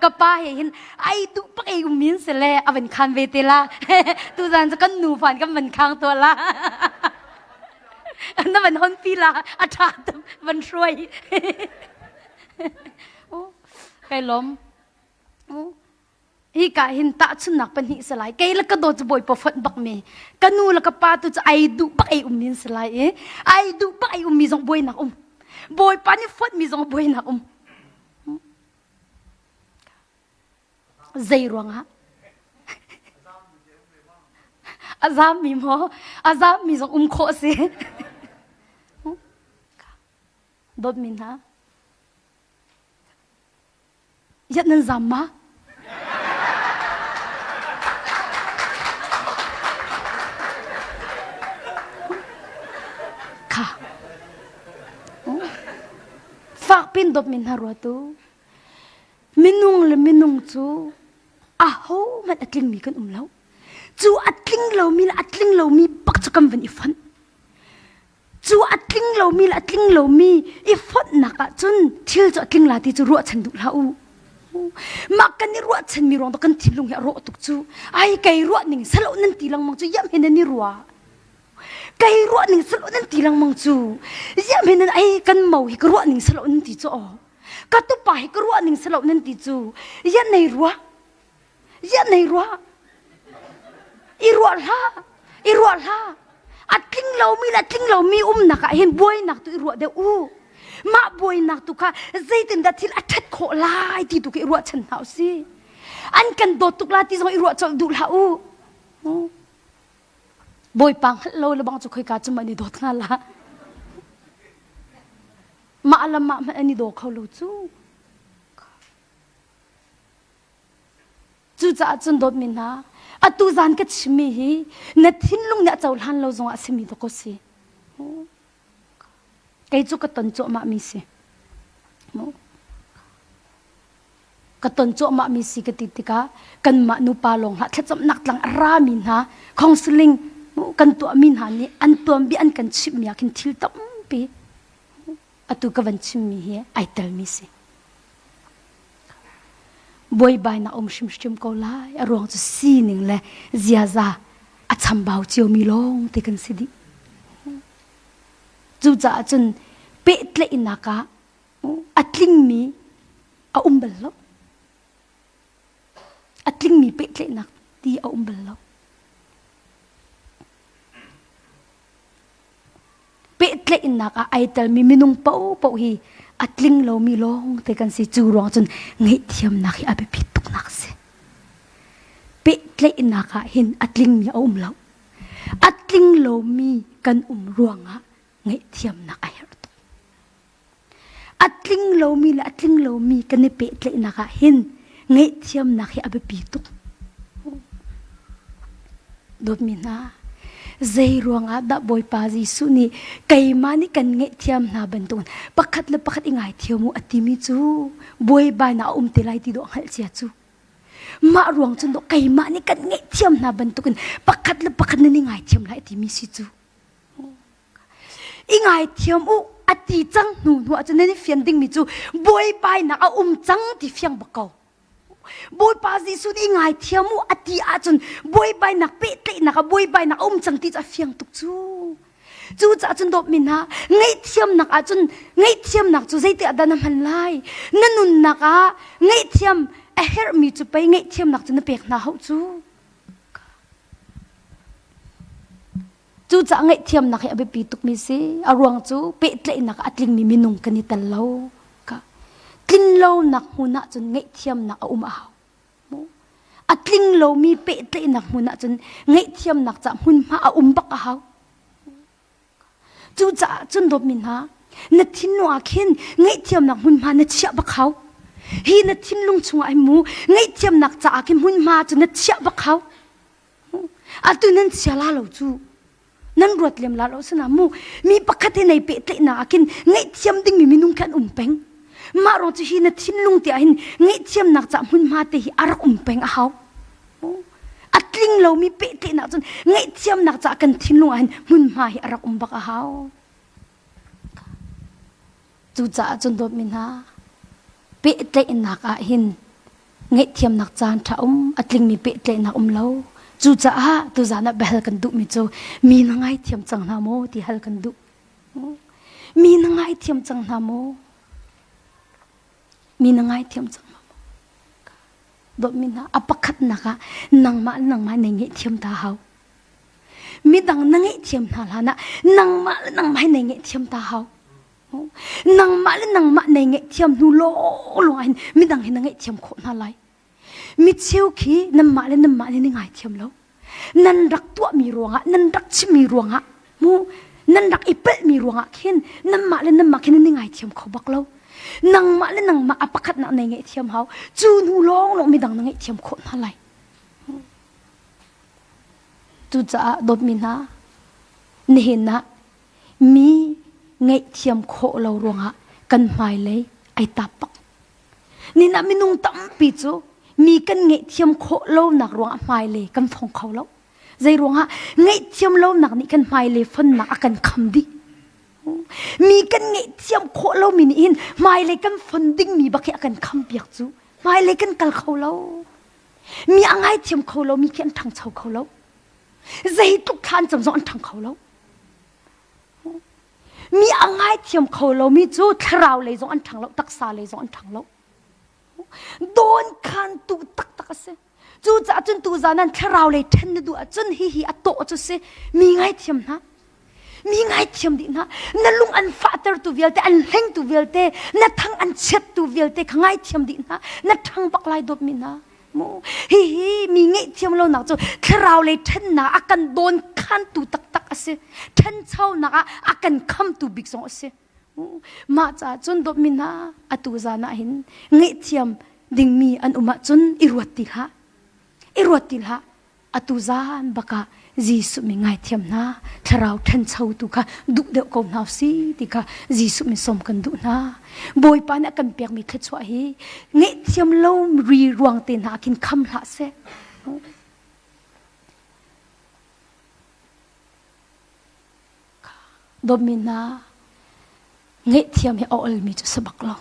ka pa he hin ai duh pak ei um min se le a van khan ve te la tuzaan cu kan nu fan kan van khang to la na van hon pi la a tha tuk van hruai kai lom Hika hin tahchunnak pahnih si lai. Kei le ka dawt cu Bawipa fonh bak mi. Ka nu le ka pa tu cu ai duh bak ei ummi an si lai i ai duh bak ei ummi zong buainak um. Bawipa nih fonh mi zong buainak um. Zei ruangah? A zammi maw? A zammi zong um khawh a si. Dawtmi hna, Yat nan zam ma? Kha. Fak pin dop min hna ruatu. Minung le minung cu aho hmanh a tlingmi kan um lo. Cu a tling lomi le a tling lomi bak cu kan van i fonh. Cu a tling lomi le a tling lomi i fonhnak ah cun thil cu a tling la ti cu ruahchan duh hlah u. Mah kan i ruahchanmi ruang kan thinlung hi a rawh tuk cu. Ai kei ruah ning salo nan ti lengmang cu yam he nan i ruah. Kei ruah ning salo nan ti lengmang cu. Yam he nan ai kan mo hi ka ruah ning salo nan ti cu aw. Ka tupa hi ka ruah ning salo nan ti cu. Yan nei ruah. Ziah nei ruah? I ruah hlah. I ruah hlah. A tling lomi le tling lomi umnak ah hin buainak tu i ruah deuh u. Mah buainak tu kha zeitindah thil a ṭhat khawh lai ti tu khi i ruahchan hna u si. An kan dawt tuk la ti zong i ruah colh duh hlah u. Bawipa hngalh lo le bang cu khoika cu an i dawt hnga la. Mah le mah hmanh an i daw kho lo cu. Cucaah cun dawtmi hna, atu zan ka chimmi hi na thinlung nih a cohlan lo zongah a simi dawk a si. Kei cu ka ton cuahmahmi si. Ka ton cuahmahmi si ka ti tikah kanmah nupa lawng hlah thlacamnak tlang a rami hna counseling kan tuahmi hna nih an tuanbia an kan chimhmi ah khin thil tampi atu ka van chimmi hi ai telmi si. Buaibainak um hrimhrim ko lai. A ruang cu sining le ziaza a chambau ciomi lawng te kan si dih. Cucaah cun pehtlaihnak ah a tlingmi a um bal lo. A tlingmi pehtlaihnak ti a um bal lo. Pehtlaihnak ah ai telmi minung paohpaoh hi a tling lomi lawng te kan si. Cu ruang cun ngaihthiamnak hi a biapit tuknak a si. Pehtlaihnak ah hin a tlingmi a um lo. A tling lomi kan um ruangah ngaihthiamnak a herh tuk. A tling lomi le a tling lomi kan i pehtlaihnak ah hin ngaihthiamnak hi a biapi tuk. Dawtmi hna, zei ruangah dah Bawipa Jesuh nih keimah nih kan ngaihthiam hna bantukin pakhat le pakhat i ngaithiam u a timi cu buaibainak a um te lai ti dawh hngalh cia cu. Mah ruang cun dawh keimah nih kan ngaihthiam hna bantukin pakhat le pakhat nan i ngaithiam lai timi si cu. I ngaithiam u a ti cang hnu hnu ahcun nan i fian dingmi cu buaibainak a um cang ti fiang bak ko. Bawipa Jesuh nih i ngaithiam u a ti ahcun buaibainak pehtlaihnak ah buaibainak a um cang ti cu a fiang tuk cu. Cucaah cun dawtmi hna, ngaihthiamnak ahcun ngaihthiamnak cu zeiti ah dah na hman lai? Na nunnak ah ngaihthiam a herhmi cu pei ngaihthiamnak cu na pek hna hauh cu. Cucaah ngaihthiamnak hi a biapi tukmi si. A ruang cu pehtlaihnak ah a tlingmi minung kan i tel lo. Ka tlinlonak hmun ah cun ngaihthiamnak a um a hau. A tling lomi pehtlaihnak hmun ah cun ngaihthiamnak ca hmunhma a um bak a hau. Cucaah cun dawtmi hna, na thinlung ah khin ngaihthiamnak hmunhma na chiah bak hau. Hi na thinlung chungah hin mu ngaihthiamnak caah khin hmunhma cu na chiah bak hau. Atu nan chia la lo cu. Nan ruat lem la lo sana mu. Mi pakhat he nei pehtlaihnak ah khin ngaihthiam dingmi minung khan um peng. Mah ruang cu hi na thinlung te ah hin ngaihthiamnak ca hmunhma te hi a rak um peng a hau. A tling lomi pehtlaihnak cun ngaihthiamnak ca kan thinlung ah hin hmunhma hi a rak um bak a hau. Cucaah cun dawtmi hna, pehtlaihnak ah hin ngaihthiamnak caan ṭha um, a tlingmi pehtlaihnak um lo. Cucaah tuzaan ah biahal kan duhmi cu mi na ngaithiam cang hna maw ti hal kan duh. Mi na ngaithiam cang hna maw? Mi na ngaithiam cang hna maw? Dawtmi hna, a pakhatnak ah nangmah le nangmah na ngaihthiam ta hau. Midang na ngaihthiam hna hlan ah nangmah le nangmah hi na ngaihthiam ta hau. Nangmah le nangmah na ngaihthiam hnu lawnglawng ah hin midang hi na ngaihthiam khawh hna lai. Mi cheu khi nanmah le nanmah nih na ngaithiam lo. Nan rak tuahmi ruangah, nan rak chimmi ruangah, mu nan rak i palhmi ruangah khin nanmah le nanmah khin nan i ngaithiam kho bak lo. Nangmah le nangmah a pakhatnak na ngaihthiam hau. Cu hnu lawnglawng midang na ngaihthiam khawh hna lai. Cucaah dawtmi hna, nihin ah mi ngaihthiam khawh lo ruangah kan hmailei ai tap bak. Nihin ah minung tampi cu mi kan ngaihthiam khawh lonak ruangah hmailei kan fong kho lo. Zei ruangah ngaihthiam lonak nih kan hmailei fonnak a kan kham dih. Mi kan ngaihthiam khawh lomi nih hin hmailei kan fon dingmi bak hi a kan khampiak cu. Hmailei kan kal kho lo. Mi a ngaithiam kho lomi khi an ṭhangcho kho lo. Zeitluk thla an cam zong an ṭhang kho lo. Mi a ngaithiam kho lomi cu thlarau lei zong an ṭhang lo, taksa lei zong an ṭhang lo. Dawn khantu taktak a si. Cucaah cun tuzan an thlarau lei ṭhen na duh ahcun hihi a tawh cu si. Mi ngaithiam hna. Mi ngaithiam dih hna. Na lung an fahtertu vialte, an hlengtu vialte, na thang an chiattu vialte kha ngaithiam dih hna. Na ṭhang bak lai dawtmi hna. Mu hihi mi ngaihthiam lonak cu thlarau lei ṭhennak a kan dawn khantu taktak a si. Ṭhenchonak ah a kan khamtu bik zong a si. Mah caah cun dawtmi hna atu zan ah hin ngaihthiam dingmi an um ahcun i ruat ti hlah. I ruat ti hlah. Atu zan bakah Jesuh mi ngaithiam hna thlarau ṭhancho tu kha duh deuh ko hna si ti kha Jesuh min sawm kan duh hna. Bawipa nih a kan pekmi thluachuah hi ngaihthiam lo ri ruang te hna khin kham hlah seh. Dawtmi hna, ngaihthiam hi a olmi cu si bak lo.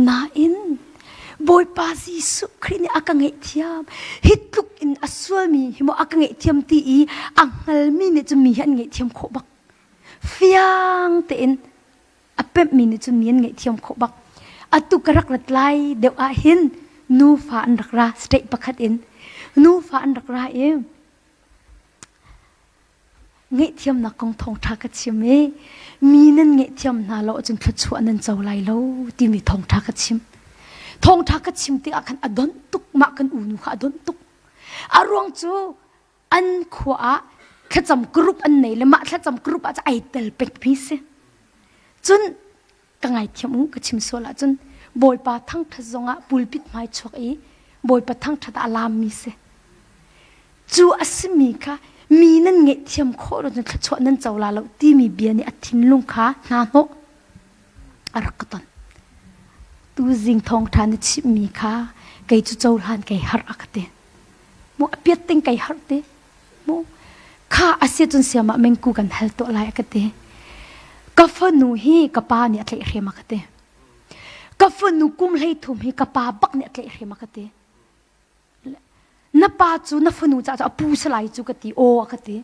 Nain Bawipa Jesuh Khrih nih a ka ngaihthiam. Hi tluk in a sualmi hi maw a ka ngaihthiam ti i a hngalmi nih cun mi hi an ngaihthiam khawh bak. Fiang tein a pemhmi nih cun mi an ngaihthiam khawh bak. Atu ka rak rat lai deuh ah hin nufa an rak ra state pakhat in nufa an rak ra i Ngaihthiamnak kong thawngṭha ka chim i mi nan ngaihthiam hna lo ahcun thluachuah nan co lai lo timi thawngṭha ka chim. Thawngṭha ka chim tikah khan a donh tuk mah kan unu kha a donh tuk. A ruang cu an khua ah thlacam group an nei le mah thlacam group ah ai tel pekmi si. Cun ka ngaithiam u ka chim sual ahcun Bawipa thangṭhat zongah pulpit hmai chuak i Bawipa thangṭhat ah a laammi si. Cu a simi kha mi nan ngaihthiam khawh lo cun thluachuah nan co la lo timi bia nih a thinlung kha hna hnawh a rak ka ton. Tuzing thawngṭha na chimhmi kha kei cu cohlan kei harh a ka ti. Mu a piat ting kei harh ti. Mu kha a si cun siamah mengku kan hal tuah lai a ka ti. Ka fanu hi ka pa nih a tlaihhrem a ka ti. Ka fanu kum 13 hi ka pa bak nih a tlaihhrem a ka ti. Na pa cu na fanu caah cu a pu salai cu ka ti. Aw a ka ti.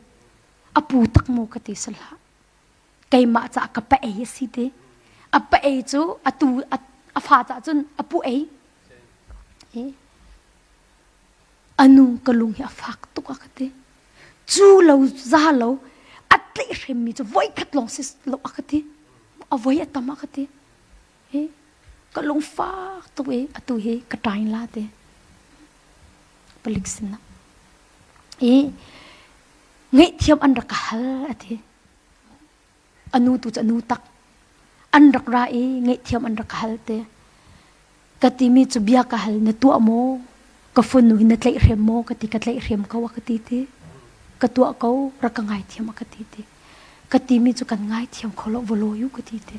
A pu tak maw ka ti salah. Keimah caah ka pa ei a si ti. A pa ei cu atu a fa caah cun a pu ei. A nu ka lung hi a fak tuk a ka ti. Cu lo za lo a tlaihhremmi cu voikhat lawng si lo a ka ti. A voi a tam a ka ti. Hi ka lung fak tuk i atu hi ka ṭain la ti. Palik sinah. I ngaihthiam an rak ka hal a ti. A nu tu cu a nu tak. An rak ra i ngaihthiam an rak ka hal te. Ka timi cu bia ka hal na tuah maw? Ka fanu hi na tlaihhrem maw? Ka ti ka tlaihhrem ko a ka ti ti. Ka tuah ko rak ka ngaithiam a ka ti ti. Ka timi cu kan ngaithiam kho lo va lawi u ka ti ti.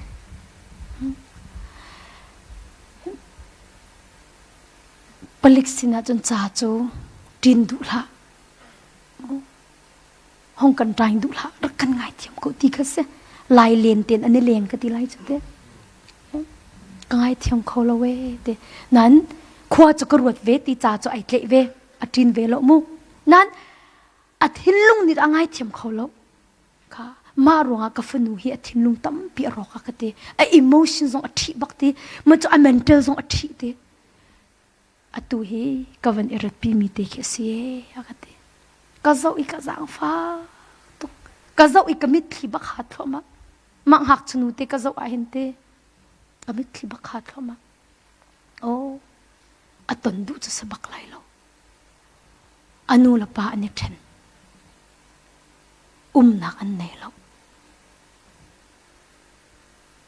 Palik sinah cun ca cu ṭin duh hlah. Hong kan ṭaing duh hlah rak kan ngaithiam ko ti kha si. Lai len ten an i leng ka ti lai cu te. Ka ngaithiam kho lo e te. Nan khua cu ka ruat ve ti ca cu ai tleih ve. A ṭin ve lo mu. Nan a thinlung nih a ngaithiam kho lo. Kha mah ruangah ka fanu hi a thinlung tampi a rawk a ka ti. A emotion zong a ṭhih bak ti. Ma cu a mental zong a ṭhih ti. Atu hi ka van i ratpi mi te khi a si ee a ka ti. Ka zoh i ka zaangfak tuk. Ka zoh i ka mitthli bak ha thluahmah. Mah ngakchinu te ka zoh ahhin te ka mitthli bak ha thluahmah. Oh, a ton duh cu si bak lai lo. A nu le pa an i ṭhen. Umnak an nei lo.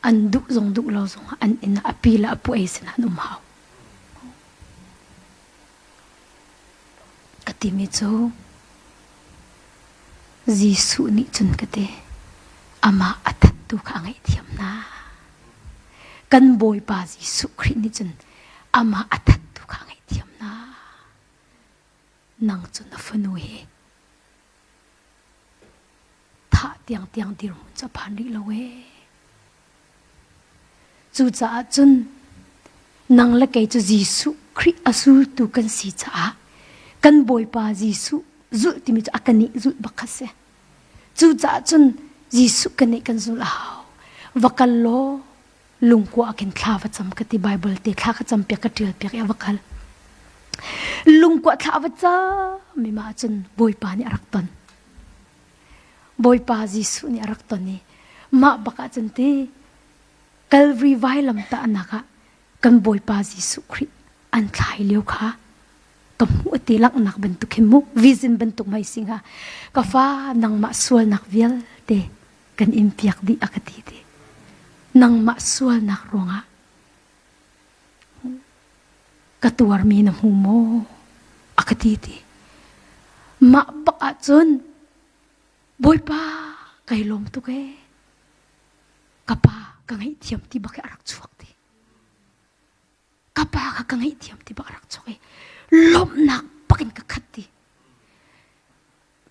An duh zong duh lo zong ah an inn ah a pi le a pu ei sinah an um hau. Ka timi cu Jesuh nih cun ka ti amah a thattu kha a ngaihthiam hna. Kan Bawipa Jesuh Khrih nih cun amah a thattu kha a ngaihthiam hna. Nang cu na fanu hi thah. tiang tiang dirhmun cu a phan rih lo ee. Cucaah cun nang le kei cu Jesuh Khrih a zultu kan si caah kan Bawipa Jesuh zulh timi cu a kan nih zulh bak kha si. Cucaah cun Jesuh kan nih kan zulh a hau. Va kal law lungkua ah khin thla va cam ka ti Bible te thla ka cam piak ka ṭial piak i a va kal. Lungkua thla va cam mi mah cun Bawipa nih a rak ton. Bawipa Jesuh nih a rak ton i mah bak ah cun ti Calvary vailam tahnak ah kan Bawipa Jesuh Khrih an thlai lio kha ka hmuh ti langhnak bantuk hin mu vision bantuk mai si hnga ka fa nangmah sualnak vialte kan in piak dih a ka ti ti nangmah sualnak ruangah ka tuarmi na hmu maw a ka ti ti mah bak ahcun bawipa kai lawm tuk ee ka pa ka ngaihthiam ti bak hi a rak chuak ti ka pa kha ka ngaihthiam ti bak a rak chuak i lawmhnak bak in ka khat ti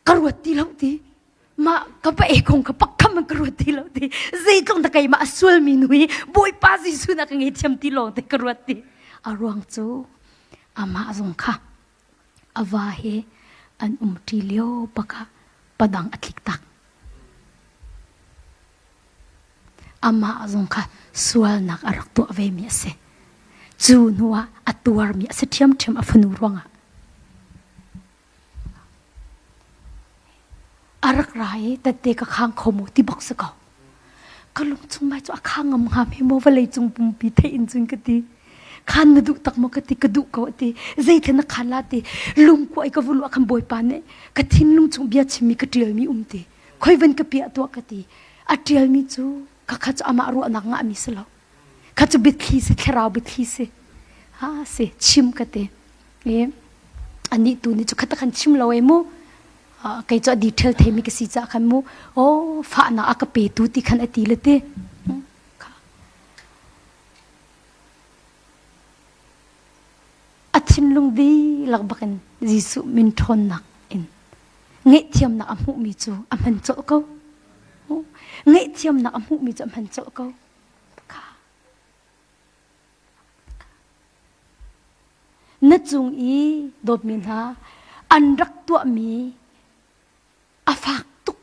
ka ruat ti lo ti mah ka pa e kong ka pakham in ka ruat ti lo ti zeitlung da keimah a sualmi nu hi bawipa Jesuh na ka ngei ti lawng te ka ruat ti a ruang cu amah zong kha a va he an um ṭi lio baka padang a tlik tak amah zong kha sualnak a rak tuah ve mi a si cu hnu ah a tuarmi a si ṭhiamṭhiam a fanu ruangah A rak ra i tette ka khang kho maw ti bak si ko. Ka lung chung mai cu a khang ngam hnga hme maw vawlei cung pumpi theih in cun ka ti. Khan na duh tak maw ka ti ka duh ko a ti. Zeitlin na khan la ti. Lungkuai ka vulu ah khan Bawipa nih ka thinlung chung bia chimmi ka ṭialmi um ti. Khoi van ka piah tuah ka ti. A ṭialmi cu ka kha cu amah ruahnak ngahmi si lo. Kha cu biathli si thlarau biathli si. Ha si chim ka ti. I anih tu nih cu kha khan chim lo e mu kei cu a detail theimi ka si caah khan mu oh fahnak a ka petu ti khan a ti le ti a thinlung dihlak bakin Jesuh min ṭhawnnak in ngaihthiamnak a hmuhmi cu a hman colh ko ngaihthiamnak a hmuhmi cu a hman colh ko Na cung i dawtmi hna an rak tuahmi a fak tuk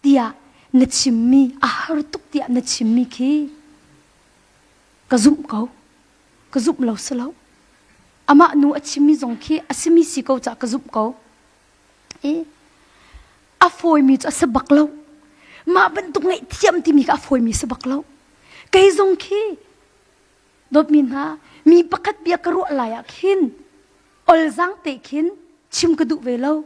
tiah na chimmi a har tuk tiah na chimmi khi ka zumh ko. Ka zumh lo si lo. Amah nu a chimmi zong khi a simi si ko caah ka zumh ko. I a fawimi cu a si bak lo. Mah bantuk ngaihthiam timi kha a fawimi si bak lo. Kei zong khi Dawtmi hna, mi pakhat bia ka ruah lai ah khin olzang te khin chim ka duh ve lo.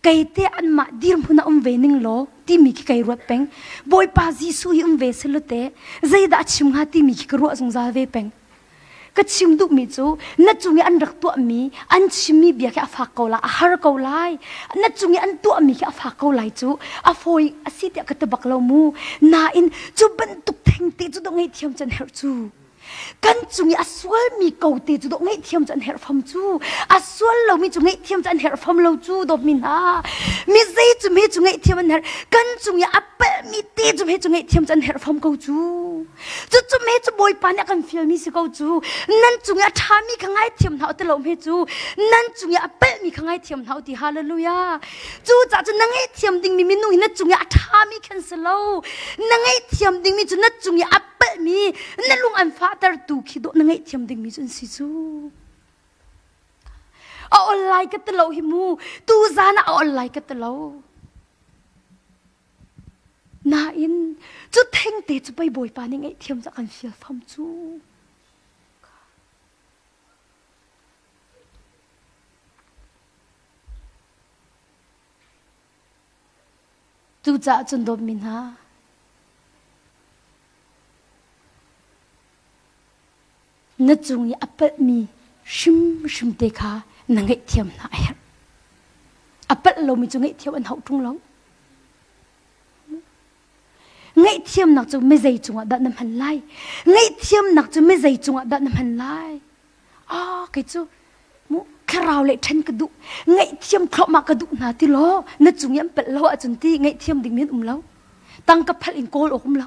Kei te anmah dirhmun ah um ve ning law timi khi kai ruat peng. Bawipa Jesuh hi um ve selaw te zeidah a chim hnga timi khi ka ruah zungzal ve peng. Ka chim duhmi cu na cung i an rak tuahmi, an chimmi bia khi a fak ko lai, a har ko lai. Na cung i an tuahmi khi a fak ko lai cu a fawi a si tiah ka ti bak lo mu. Nain cu bantuk thengte cu dawh ngaihthiam cu an herh cu. Kan cung i a sualmi ko te cu dawh ngaihthiam cu an herh fam cu. A sual lomi cu ngaihthiam cu an herh fam lo cu dawtmi hna. Mi zei cu me cu ngaihthiam an herh. Kan cung i a palhmi te cu me cu ngaihthiam cu an herh fam ko cu. Cucu me cu Bawipa nih a kan fialmi si ko cu. Nan cung i a ṭhami kha ngaithiam hna u ti lo me cu. Nan cung i a palhmi kha ngaithiam hna u ti hallelujah. Cucaah cun na ngaihthiam dingmi minung hi na cung i a ṭhami khan si lo. Na ngaihthiam dingmi cu na cung i a palhmi na lung an fahtertu khi dawh na ngaihthiam dingmi cu an si cu. A ol lai ka ti lo hi mu. Tu zan ah a ol lai ka ti lo. Nain cu thengte cu pei Bawipa nih ngaihthiam cu a kan fial fam cu. Cucaah cun dawtmi hna, na cung i a palhmi hrimhrim te kha na ngaihthiam hna a herh. A palh lomi cu ngaihthiam an hauh ṭung lo. Ngaihthiamnak cu mizei cungah dah na hman lai? Ngaihthiamnak cu mizei cungah dah na hman lai? Ah, kei cu mu thlarau le ṭhen ka duh ngaihthiam thluahmah ka duh hna ti law na cung i an palh lo ahcun ti ngaihthiam ding mi an um lo. Tangka phalh in kawl awk um lo.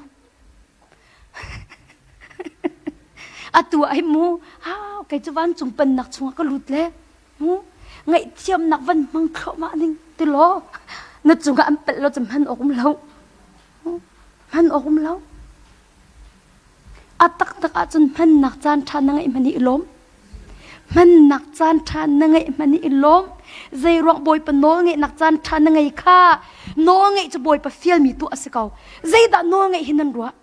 Atu ah hi mu, ah kei cu vancung pennak chungah ka lut le mu ngaihthiamnak van hmang thluahmah ning ti law na cungah an pelh lo cu hman awk um lo. Hman awk um lo. A taktak ahcun hmannak caan ṭha na ngeih hmanh hi i lawm. Hmannak caan ṭha na ngeih hmanh hi i lawm. Zeiruang Bawipa nawlngeihnak caan ṭha na ngei kha nawlngeih cu Bawipa fialmi tuah a si ko. Zeidah nawlngeih hi nan ruah?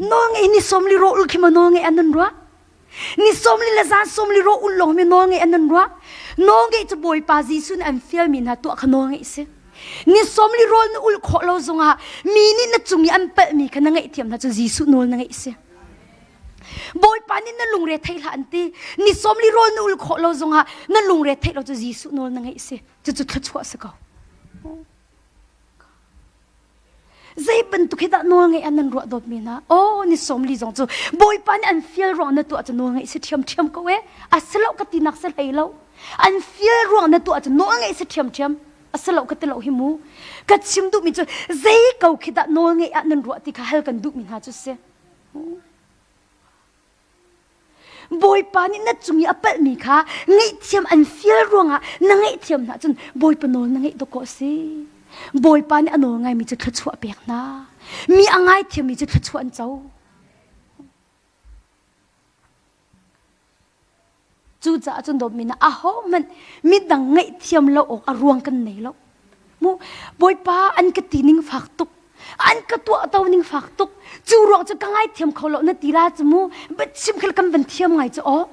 Nawlngeih ni sawmli rawh ul khi maw nawlngeih an nan ruah? Ni sawmli le zan sawmli rawh ul lawng mi nawlngeih an nan ruah? Nawlngeih cu Bawipa Jesuh nih an fialmi hna tuah kha nawlngeih si. Ni sawmli rawl na ulh khawh lo zongah mi nih na cung i an palhmi kha na ngaihthiam hna cu Jesuh nawl na ngeih si. Bawipa nih na lungre theih hlah an ti. Ni sawmli rawl na ulh khawh lo zongah na lungre theih lo cu Jesuh nawl na ngeih si. Cucu thluachuah si ko. Zei bantuk hi dah nawl ngeih an nan ruah dawtmi hna? Aw ni sawmli zong cu Bawipa nih an fial ruang na tuah cu nawl ngeih si ṭhiamṭhiam ko e. A si lo ka tinak si hlei lo. An fial ruang na tuah cu nawl ngeih si ṭhiamṭhiam. A si lo ka ti lo hi mu. Ka chim duhmi cu zei ko khi dah nawl ngeih ah nan ruah ti kha hal kan duhmi hna cu si. Bawipa nih na cung i a palhmi kha ngaihthiam an fial ruangah na ngaihthiam hna cun Bawipa nawl na ngeih dawkaw a si. Bawipa nih a nawl ngaimi cu thluachuah a pek hna. Mi a ngaithiammi cu thluachuah an co. Cucaah cun dawtmi hna ahohmanh midang ngaihthiam lo awk a ruang kan nei lo. Mu Bawipa an ka ti ning fak tuk. An ka tuah to ning fak tuk. Cu ruang cu ka ngaithiam kho lo na ti la cu mu. Chim khel kan van thiam ngai cu aw.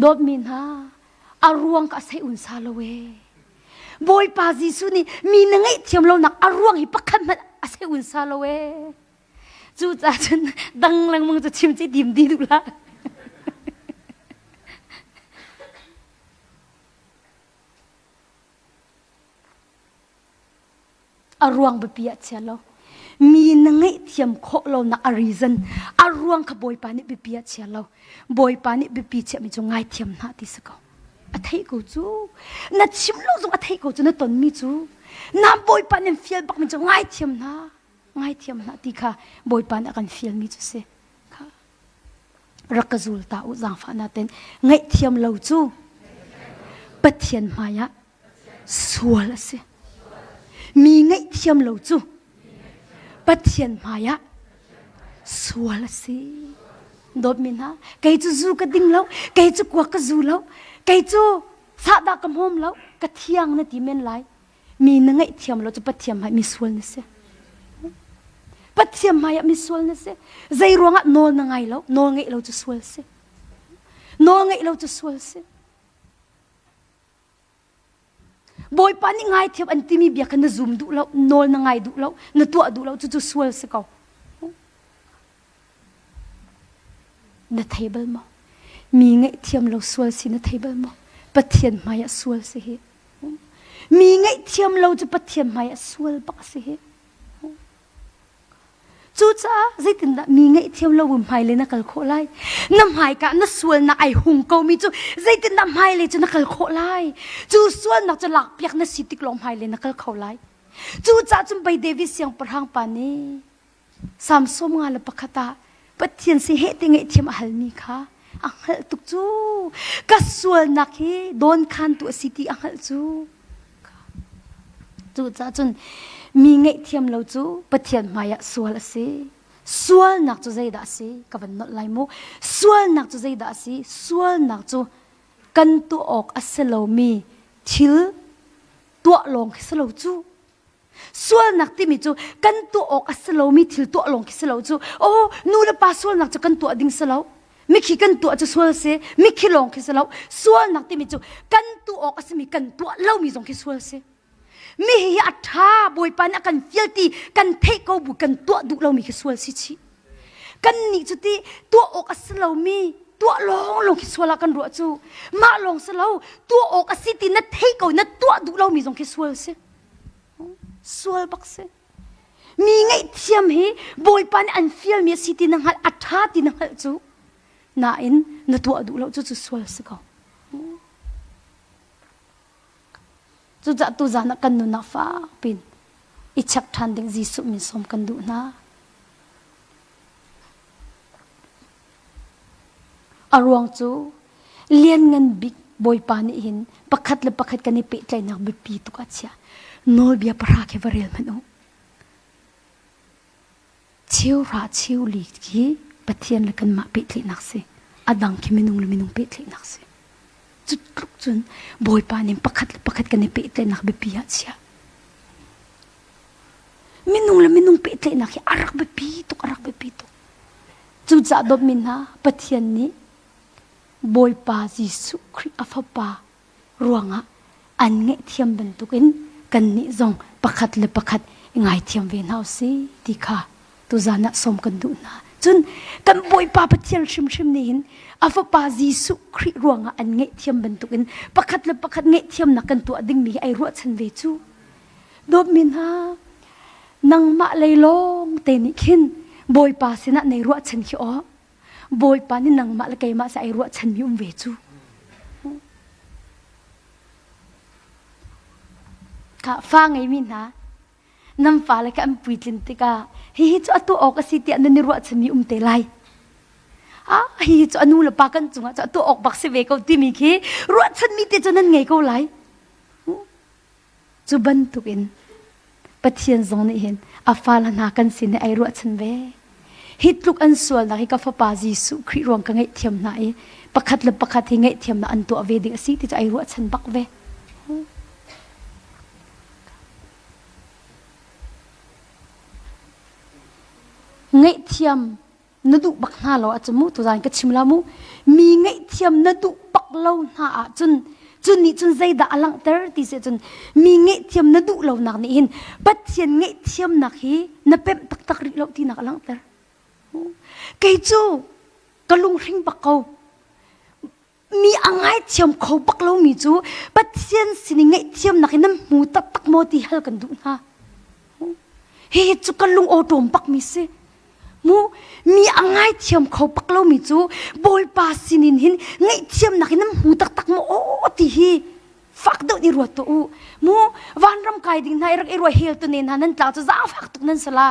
Dawtmi hna a ruang ka sei un sa lo e. Bawipa Jesuh nih mi na ngaihthiam lo nak a ruang hi pakhat hmanh a sei un sa lo e. Cucaah cun dang lengmang cu chim ci dim di duh hlah. A ruang biapi ah chia lo. Mi na ngaihthiam khawh lonak a reason a ruang kha Bawipa nih biapi ah chia lo. Bawipa nih biapi chiahmi cu ngaithiam hna ti si ko. A theih ko cu. Na chim lo zong a theih ko cu na tonmi cu. Na Bawipa nih fial bakmi cu ngaithiam hna. Ngaithiam hna ti kha Bawipa nih a kan fialmi cu si. Kha rak ka zul ta u zaangfahnak ten ngaihthiam lo cu Pathian hmaiah sual a si. Mi ngaihthiam lo cu Pathian hmaiah sual a si. Dawtmi hna, kei cu zu ka ding lo, kei cu kuak ka zu lo, kei cu sahdah ka hmawm lo, ka thiang na ti men lai. Mi na ngaihthiam lo cu Pathian hmai mi sual na si. Pathian hmai ah mi sual na si. Zei ruangah nawl na ngai lo, nawl ngeih lo cu sual si. Nawl ngeih lo cu sual si. Bawipa nih ngaithiam an timi bia kha na zum duh lo, nawl na ngai duh lo, na tuah duh lo, cucu sual si ko. Na thei bal maw? Mi ngaihthiam lo sual si na thei bal maw? Pathian hmai ah sual si hi. Mi ngaihthiam lo cu Pathian hmai ah sual bak a si hi. Cucaah zeitindah mi ngaihthiam lo bu hmailei na kal khawh lai? Na hmaika na sualnak ai hung komi cu zeitindah hmailei cu na kal khawh lai? Cu sualnak cu lakpiak na si tik lawng hmailei na kal kho lai. Cucaah cun pei David siangpahrang pa nih Salm 51 ah Pathian si heh te ngaihthiam a halmi kha a hngalh tuk cu. Ka sualnak hi dawnkhantu a si ti a hngalh cu. Cucaah cun mi ngaihthiam lo cu Pathian hmaiah sual a si. Sualnak cu zeidah a si? Ka van nolh lai mu. Sualnak cu zeidah a si? Sualnak cu kan tuah awk a si lomi thil tuah lawng khi si lo cu. Sualnak timi cu kan tuah awk a si lomi thil tuah lawng khi si lo cu. Oh, nu le pa sualnak cu kan tuah ding si lo. Mikhi kan tuah cu sual si, mikhi lawng khi si lo. Sualnak timi cu kan tuah awk a simi kan tuah lomi zong khi sual si. Mi hi a ṭha Bawipa nih a kan fial ti kan theih ko bu kan tuah duh lomi khi sual si chih. Kan nih cu ti tuah awk a si lomi tuah lawng lawng khi sual ah kan ruah cu. Mah lawng si lo, tuah awk a si ti na theih ko na tuah duh lomi zong khi sual si. Sual bak si. Mi ngaihthiam hi Bawipa nih an fialmi a si ti na hngalh, a ṭha ti na hngalh cu. Nain na tuah duh lo cu cu sual si ko. Cucaah tuzaan ah kan nunnak fak pin. I check ṭhan ding Jesuh min sawm kan duh hna. A ruang cu lianngan bik Bawipa nih hin pakhat le pakhat kan i pehtlaihnak biapi tuk a chiah. Nawlbia pahra khi va rel hmanh u. Cheuhra cheuli khi Pathian le kanmah pehtlaihnak si. A dang khi minung le minung pehtlaihnak si. Cu tluk cun Bawipa nih pakhat le pakhat kan i pehtlaihnak biapi ah chiah. Minung le minung pehtlaihnak hi a rak biapi tuk, a rak biapi tuk. Cucaah dawtmi hna, Pathian nih Bawipa Jesuh Khrih a Fapa ruangah an ngaihthiam bantukin kannih zong pakhat le pakhat i ngaithiam ve hna usih ti kha tuzan ah sawm kan duh hna. Cun kan Bawipa Pathian hrimhrim nih hin a Fapa Jesuh Khrih ruangah an ngaihthiam bantukin pakhat le pakhat ngaihthiamnak kan tuah dingmi hi ai ruahchan ve cu. Dawtmi hna, nangmah lei lawng te nih khin Bawipa sinah nei ruahchan khi aw. Bawipa nih nangmah le keimah sa ai ruahchanmi um ve cu. Kha fa ngeimi hna nan fale kha an puitlin tikah hihi cu a tuah awk a si tiah nan i ruahchanmi um te lai. Ah hihi cu a nu le pa kan cungah cu a tuah awk bak si ve ko timi khi ruahchanmi te cu nan ngei ko lai. Cu bantukin Pathian zong nih hin a fale hna kan sin hi ai ruahchan ve. Hi tluk an sualnak hi ka fapa Jesuh Khrih ruang ka ngaihthiam hna i pakhat le pakhat hi ngaihthiamnak an tuah ve ding a si ti cu ai ruahchan bak ve. Ngaihthiam na duh bak hna lo ahcun mu tuzan ka chim la mu mi ngaihthiam na duh bak lo hna ahcun cun nih cun zeidah a langhter ti si cun mi ngaihthiam na duh lonak nih hin Pathian ngaihthiamnak hi na pemh taktak rih lo tinak a langhter kei cu ka lunghring bak ko mi a ngaithiam kho bak lomi cu Pathian sin i ngaihthiamnak in nan hmu taktak maw ti hal kan duh hna. Hihi cu ka lung awṭawm bakmi si. Mu mi a ngaithiam kho bak lomi cu Bawipa sinin hin ngaihthiamnak in nan hmu taktak maw aw ti hi fak deuh i ruat tuah u. Mu vanram kai ding hna i rak i ruah hel tu ne hna nan tla cu zaangfak tuk nan sala.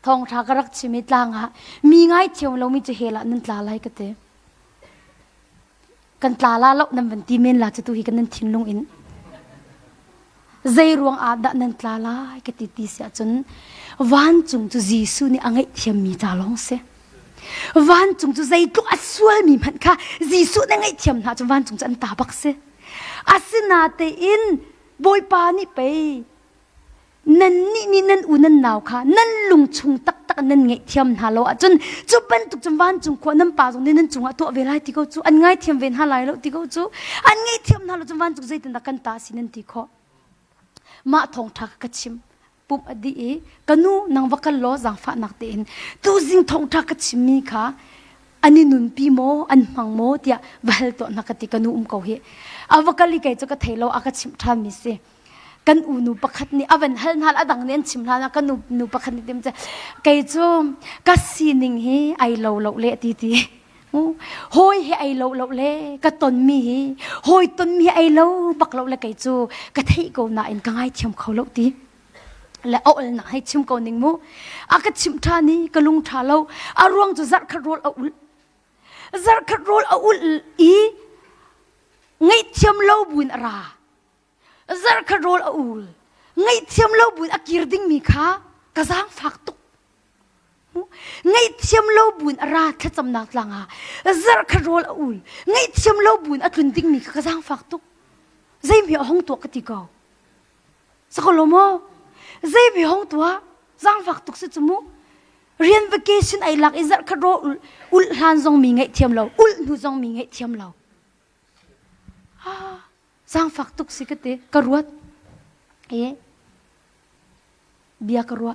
Thawngṭha ka rak chim i tlang ah mi ngaithiam lomi cu hell ah nan tla lai ka ti. Kan tla la lo nan van ti men la cu tu hi kan nan thinlung in. Zei ruang ah dah nan tla lai ka ti ti si ahcun vancung cu Jesuh nih a ngaihthiammi ca lawng si. Vancung cu zeitluk a sualmi hmanh kha Jesuh nih ngaihthiam hna cu vancung cu an ta bak si. Asinatein Bawipa nih pei nannih nih nan u nan nau kha nan lung chung taktak nan ngaihthiam hna lo ahcun cu bantuk cun vancung khua nan pa zong nih nan cungah tuah ve lai ti ko cu an ngaithiam ve hna lai lo ti ko cu an ngaihthiam hna lo cun vancung zeitindah kan ta si nan ti khawh mah thawngṭha ka chim pumh a dih i ka nu nang va kal law zaangfahnak tein tuzing thawngṭha ka chimmi kha an i nunpi maw an hmang maw tiah va hal tuah hna ka ti ka nu um ko hi a va kal i kei cu ka thei lo a ka chimh ṭhanmi si kan unu pakhat nih a van hal hna a dang nih an chim hna kan nu pakhat nih tim kei cu ka sining hi ai lo lo le ti ti hawi hi ai lo lo le ka ton mi hi hawi ton mi ai lo bak lo le kei cu ka theih ko nain ka ngaithiam kho lo ti le a ol nak hei chim ko ning mu a ka chim tha ni ka lung tha lo a ruang cu zarh khat rawl a ul zarh khat rawl a ul i ngaihthiam lo buin a ra zarkhat rawl a ul ngaihthiam lo buin a kir dingmi kha ka zaangfak tuk ngaihthiam lo buin a ra thlacamnak tlang ah zarkhat rawl a ul ngaihthiam lo buin a tlun dingmi kha ka zaangfak tuk zeimi a hong tuah ka ti ko sakolo maw zeimi hong tuah zaangfak tuk si cu mu rian vacation ai lak i zarkhat rawl ul hlan zong mi ngaihthiam lo ul hnu zong mi ngaihthiam lo ah Zaangfak tuk si ka ti. Ka ruat. I bia ka ruah.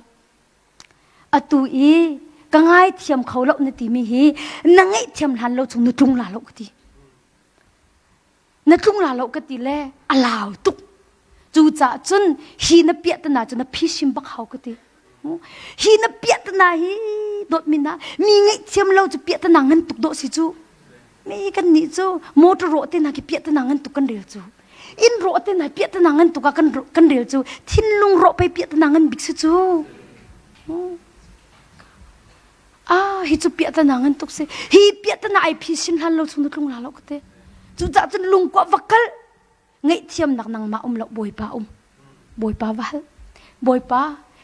Atu i ka ngaithiam kho lo na timi hi na ngaihthiam hlan lo chung na tlung la lo ka ti. Na tlung la lo ka ti le a lau tuk. Cucaah cun hi na piahtana cu na phisim bak hau ka ti. Hi na piahtana hi dawtmi na mi ngaihthiam lo cu piahtana ngan tuk dawh si cu. Mi kan nih cu motor rawh te hna khi piahtana ngan tuk kan rel cu. Inn rawh te na piah tana ngan tuk ah kan kan rel cu thinlung rawh pei piah tana ngan bik si cu. Ah hi cu piah tana ngan tuk si. Hi piah tana ai phi sin hlan lo chung na tlung la lo ka te. Cu cah cun lungkua va kal ngaihthiamnak nangmah um lo Bawipa um. Bawipa va hal. Bawipa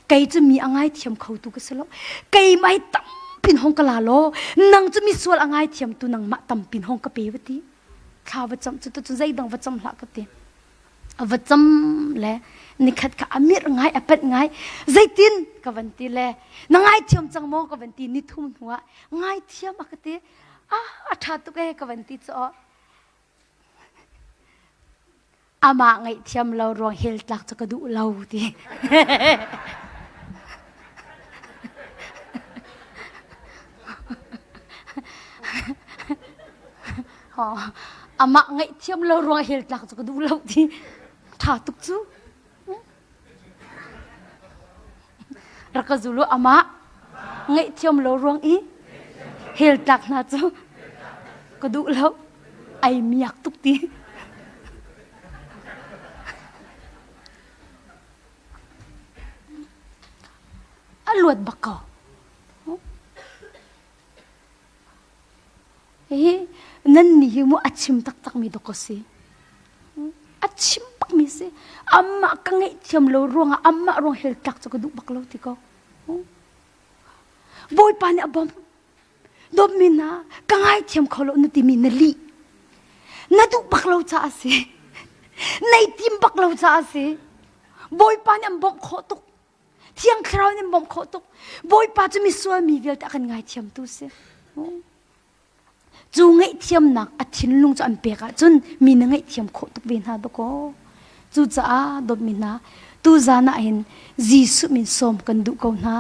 kei cu mi a ngaithiam kho tu ka si lo. Keimah hi tampin hong ka la law nang cu mi sual a ngaithiam tu nangmah tampin hong ka pe va ti. Thla va cam cu tu zeidang va cam hlah ka ti. Va cam le nikhat kha a mirh ngai a panh ngai zeitin ka van ti le na ngaithiam cang maw ka van ti ni thum hnu ah ngaithiam a ka ti ah a ṭha tuk e ka van ti cu amah ngaihthiam lo ruang hell tlak cu ka duh lo ti. Amah ngaihthiam lo ruang hell tlak cu ka duh lo ti. Ṭha tuk cu. Rak ka zul u amah ngaihthiam lo ruang i hell tlak hna cu ka duh lo ai miak tuk ti. A luat bak ko. Hihi nan nih hi mu a chim taktakmi dawk a si. A chim bakmi si. Amah ka ngaihthiam lo ruangah amah ruang hell tlak cu ka duh bak lo ti ko. Bawipa nih a bawmh. Dawtmi hna, ka ngaithiam kho lo na timi na lih. Na duh bak lo caah a si. Nei tim bak lo caah a si. Bawipa nih an bawmh khawh tuk. Thiang Thlarau nih bawmh khawh tuk. Bawipa cu misual mi vialte a kan ngaithiamtu si. Cu ngaihthiamnak a thinlung cu an pek ahcun mi na ngaihthiam khawh tuk ve hna dakaw. Cucaah dawtmi hna, tuzan ah hin Jesuh min sawm kan duh ko hna.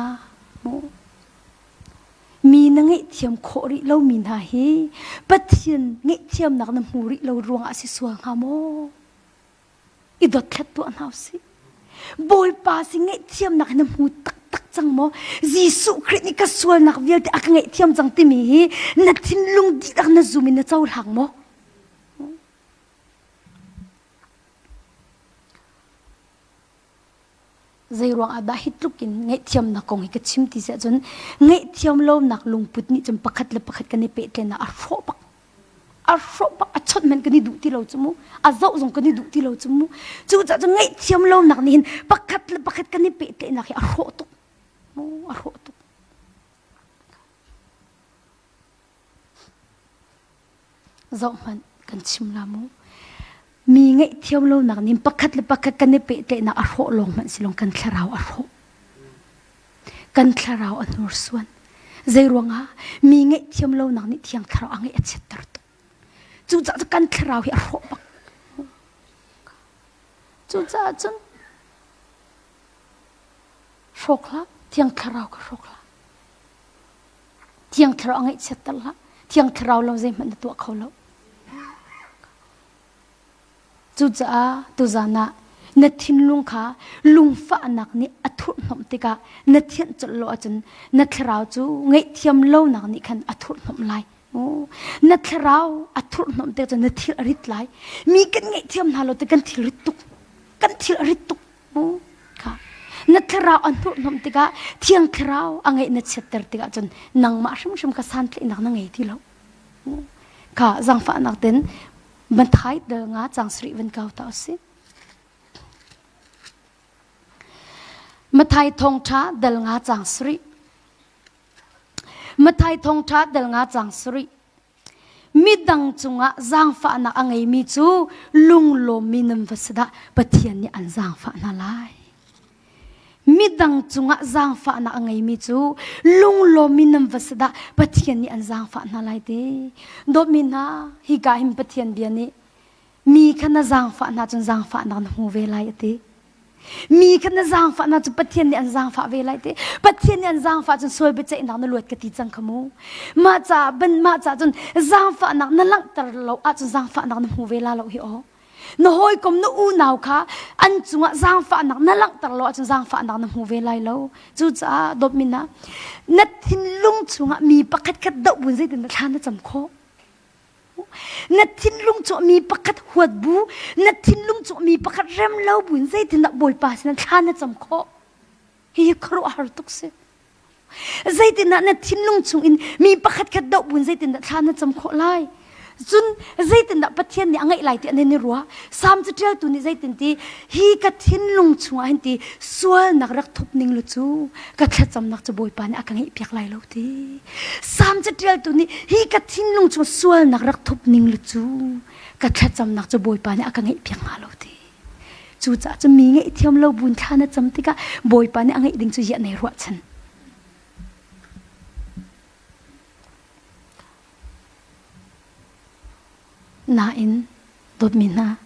Mi na ngaihthiam khawh rih lomi hna hi Pathian ngaihthiamnak na hmu rih lo ruangah si sual hnga maw? I dothlat tuah hna usih. Bawipa si ngaihthiamnak na hmu taktak cang maw? Jesuh Khrih nih ka sualnak vialte a ka ngaihthiam cang timi hi na thinlung dihlak na zum in na cohlang maw? Zei ruang ah dah hi tluk in ngaihthiamnak kong hi ka chim ti si ahcun ngaihthiam lonak lungput nih cun pakhat le pakhat kan i pehtlaihnak a hrawh bak. A hrawh bak a chawnh hmanh kan i duh ti lo cu mu. A zoh zong kan i duh ti lo cu mu. Cucaah cun ngaihthiam lonak nih hin pakhat le pakhat kan i pehtlaihnak hi a hrawh tuk. Mu a hrawh tuk. Zohhmanh kan chim la mu. Mi ngaihthiam lonak nih pakhat le pakhat kan i pehtlaihnak a hrawh lawng hmanh si lawng kan thlarau a hrawh. Kan thlarau a hnursuan. Zeiruangah mi ngaihthiam lonak nih thiang thlarau a ngaih a chiatter tuk. Cucaah cu kan thlarau hi a hrawh bak. Cucaah cun hrawk hlah, thiang thlarau ka hrawk hlah. Thiang Thlarau a ngaihchiatter hlah. Thiang Thlarau lo zeihmanh na tuah kho lo. Cucaah tuzan ah na thinlung kha lungfahnak nih a thurhhnawmh tikah na thianh colh lo ahcun na thlarau cu ngaihthiam lonak nih khan a thurhhnawmh lai. Na thlarau a thurhhnawmh tik cun na thil a rit lai. Mi kan ngaihthiam hna lo ti kan thil rit tuk. Kan thil a rit tuk. Kha na thlarau a hnurhhnawmh tikah thiang thlarau a ngeih na chiatter tikah cun nangmah hrimhrim kha santlaihnak na ngei ti lo. Kha zaangfahnak ten Mathai dal nga cang sarih van kau ta usih. Mathai thawngṭha dal nga cang sarih. Mathai thawngṭha dal nga cang sarih. Midang cungah zaangfahnak a ngeimi cu lunglawmmi nan va si dah Pathian nih an zaangfah hna lai. Midang cungah zaangfahnak a ngeimi cu lunglawmmi nan va si dah Pathian nih an zaangfah hna lai ti. Dawtmi hna, hika hin Pathian bia nih mi kha na zaangfah hna cun zaangfahnak na hmu ve lai a ti. Mi kha na zaangfahnak cu Pathian nih an zaangfah ve lai ti. Pathian nih an zaangfah cun sual biaceihnak na luat ka ti cang kha mu. Mah caah ban mah caah cun zaangfahnak na langhter lo ahcun zaangfahnak na hmu ve la lo hi aw. Na hawikom na unau kha an cungah zaangfahnak na langhter lo ahcun zaangfahnak na hmu ve lai lo. Cucaah dawtmi na na thinlung chungah mi pakhat khat doh buin zeitin dah thla na cam khawh? Na thinlung cu mi pakhat huat bu, na thinlung cu mi pakhat rem lo buin zeitindah Bawipa sinah thla na cam khawh? Hihi khuaruahhar tuk si. Zeitindah na thinlung chungin mi pakhat khat doh buin zeitindah thla na cam khawh lai? Cun zeitindah Pathian nih a ngaih lai ti an i ruah? Salm caṭialtu nih zeitin ti hi ka thinlung chungah hin ti sualnak rak thup ning lu cu ka thlacamnak cu Bawipa nih a ka ngaihpiak lai lo ti. Salm caṭialtu nih hi ka thinlung chung sualnak rak thup ning lu cu ka thlacamnak cu Bawipa nih a ka ngaihpiak hnga lo ti. Cucaah cu mi ngaihthiam lo buin thla na cam tikah Bawipa nih a ngaih ding cu ziah nei ruahchan. Nain dawtmi hna,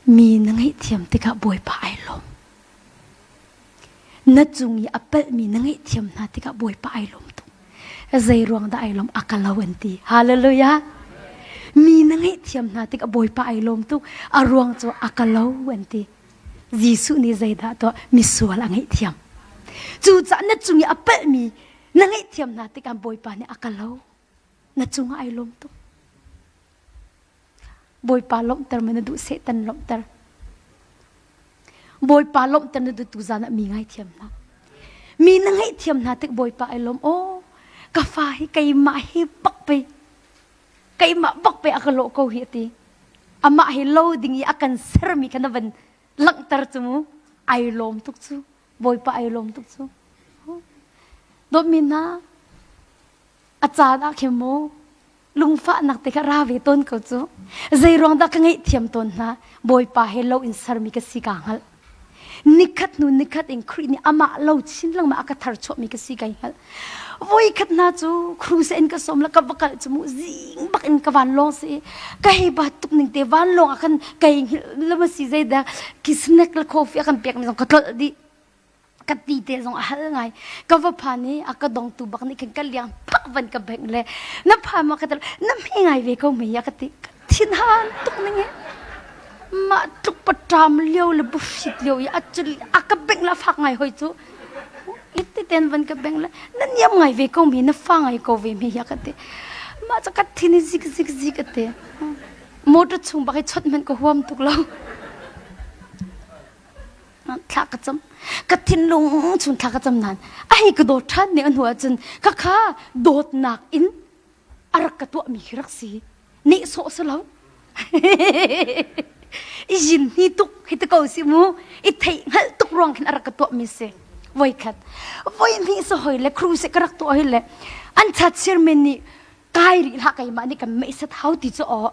mi na ngaihthiam tikah Bawipa ai lawm. Na cung i a palhmi na ngaihthiam hna tikah Bawipa ai lawm tuk. Zei ruang dah ai lawm? A ka lo an ti. Hallelujah. Mi na ngaihthiam hna tikah Bawipa ai lawm tuk. A ruang cu a ka lo an ti. Jesuh nih zeidah tuah? Misual a ngaihthiam. Cucaah na cung i a palhmi na ngaihthiam hna tikah Bawipa nih a ka lo. Na cungah ai lawm tuk. Bawipa lawmhter ma na duh Satan lawmhter. Bawipa lawmhter na duh tu zan ah mi ngaithiam hna. Mi na ngaihthiam hna tik Bawipa ai lawm. Aw, ka fa hi keimah hi bak pe keimah bak pe a ka lawh ko hi ati. Amah hi lo ding i a kan sermi kha na van langhter cu mu. Ai lawm tuk cu. Bawipa ai lawm tuk cu. Dawtmi hna, a caan ah khin mu lungfahnak te kha ra ve tawn ko cu. Zei ruang dah ka ngaihthiam tawn hna? Bawipa he lo in sermi ka si kaa hngalh. Nikhat hnu nikhat in Khrih nih amah lo chin lengmang a ka tharchuahmi ka si kai hngalh. Voikhat hna cu cruise in ka sawm la ka va kal cu mu zing bak in ka vanlawng si ka hei ba tuk ning te vanlawng ah khan kai hngilh lama si zeidah ki snack le coffee a kan pek mi zong ka tlolh dih ka ti te zong a hal ngai ka va phan i a ka dongtu bak nih khan ka liang phak van ka bengh le na phan ma ka ti na hme ngai ve ko mei a ka ti ka thinhan tuk ning he mah tluk paṭam lio le buhrit lio i a cul a ka bengh la fak ngai hoi cu iti ten van ka bengh le na niam ngai ve ko mi na fa ngai ko ve mi ya ka ti mah ca ka thin i zik zik zik a ti motor chung bak i chawt hmanh ka huam tuk lo thla ka cam ka thinlung chung thla ka cam nan a hei ka dawt ṭhan ning a hnu ahcun ka kha dawtnak in a rak ka tuahmi khi rak si nehsawh si lo i yin hni tuk hi ti ko si mu i theih hngalh tuk ruang khin a rak ka tuahmi si voi khat voi hnih sa hoi le cruise ka rak tuah hoi le an chat sirmen nih kai rih hlah keimah nih kan meisat hau ti cu aw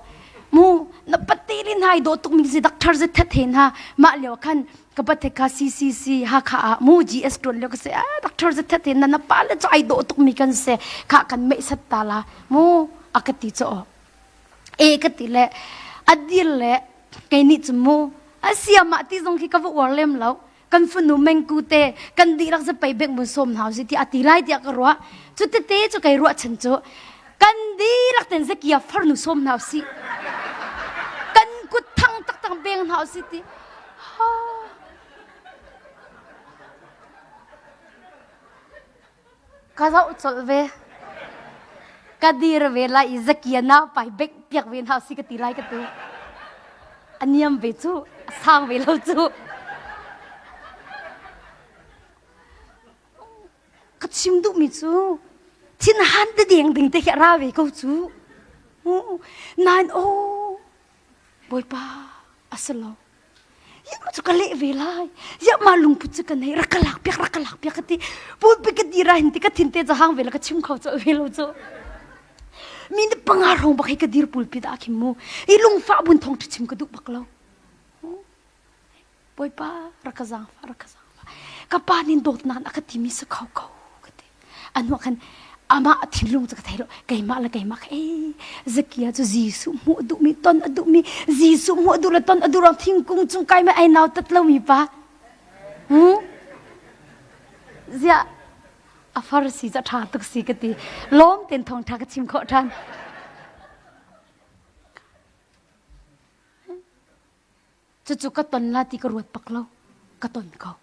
mu na pate li nai do tuk mi si doctor ze that he na mah lio khan ka pathe kha CCC Hakha ah mu GS tuan lio ka se ah doctor ze that he na na pa le chu ai do tuk mi kan se kha kan meisat ta la mu a ka ti chu aw e ka ti le adir le kei nih cu mu asiamah ti zong khi ka va uar lem lo kan fanu mengku te kan dihlak zapei bek mun som hna si ti a ti lai tiah ka ruah cu tete cu kai ruah chan cu kan dihlak ten zakia farnu som hna si kan kut thang taktak beng hna si ti Ka zoh colh ve. Ka dir ve lai i zakia naupai bek piak ve hna si ka ti lai ka ti. A niam ve cu, a sang ve lo cu. Ka chim duhmi cu thinhan te deng ding te khi a ra ve ko cu. Nain aw Bawipa a si lo. Ziah cu ka leh ve lai. Ziah mah lungput cu ka nei rak ka lak piak rak ka lak piak ka ti. Pulpi ka dir ah hin ti ka thin te zahang ve la ka chim kho colh ve lo cu. Mi ni panga rong bak hi ka dir pulpi dah khin mu. I lungfah bun thong chim ka duh bak lo. Bawipa rak ka zaangfah rak ka zaangfah. Ka pa nin dawtnak a ka timi si kho ko ka ti. Anu khan amah thinlung cu ka thei lo keimah le keimah kha ei Zakia cu Jesuh hmuh duhmi ton a duhmi Jesuh hmuh duh le ton a duh ruang thingkung cung kai mai ai nau tat lomi pa hmm? ziah a farasi cu ṭha tuk si ka ti lawm ten thawng ṭha ka chim khawh ṭhan Cucu ka ton la ti ka ruat bak lo. Ka ton ko.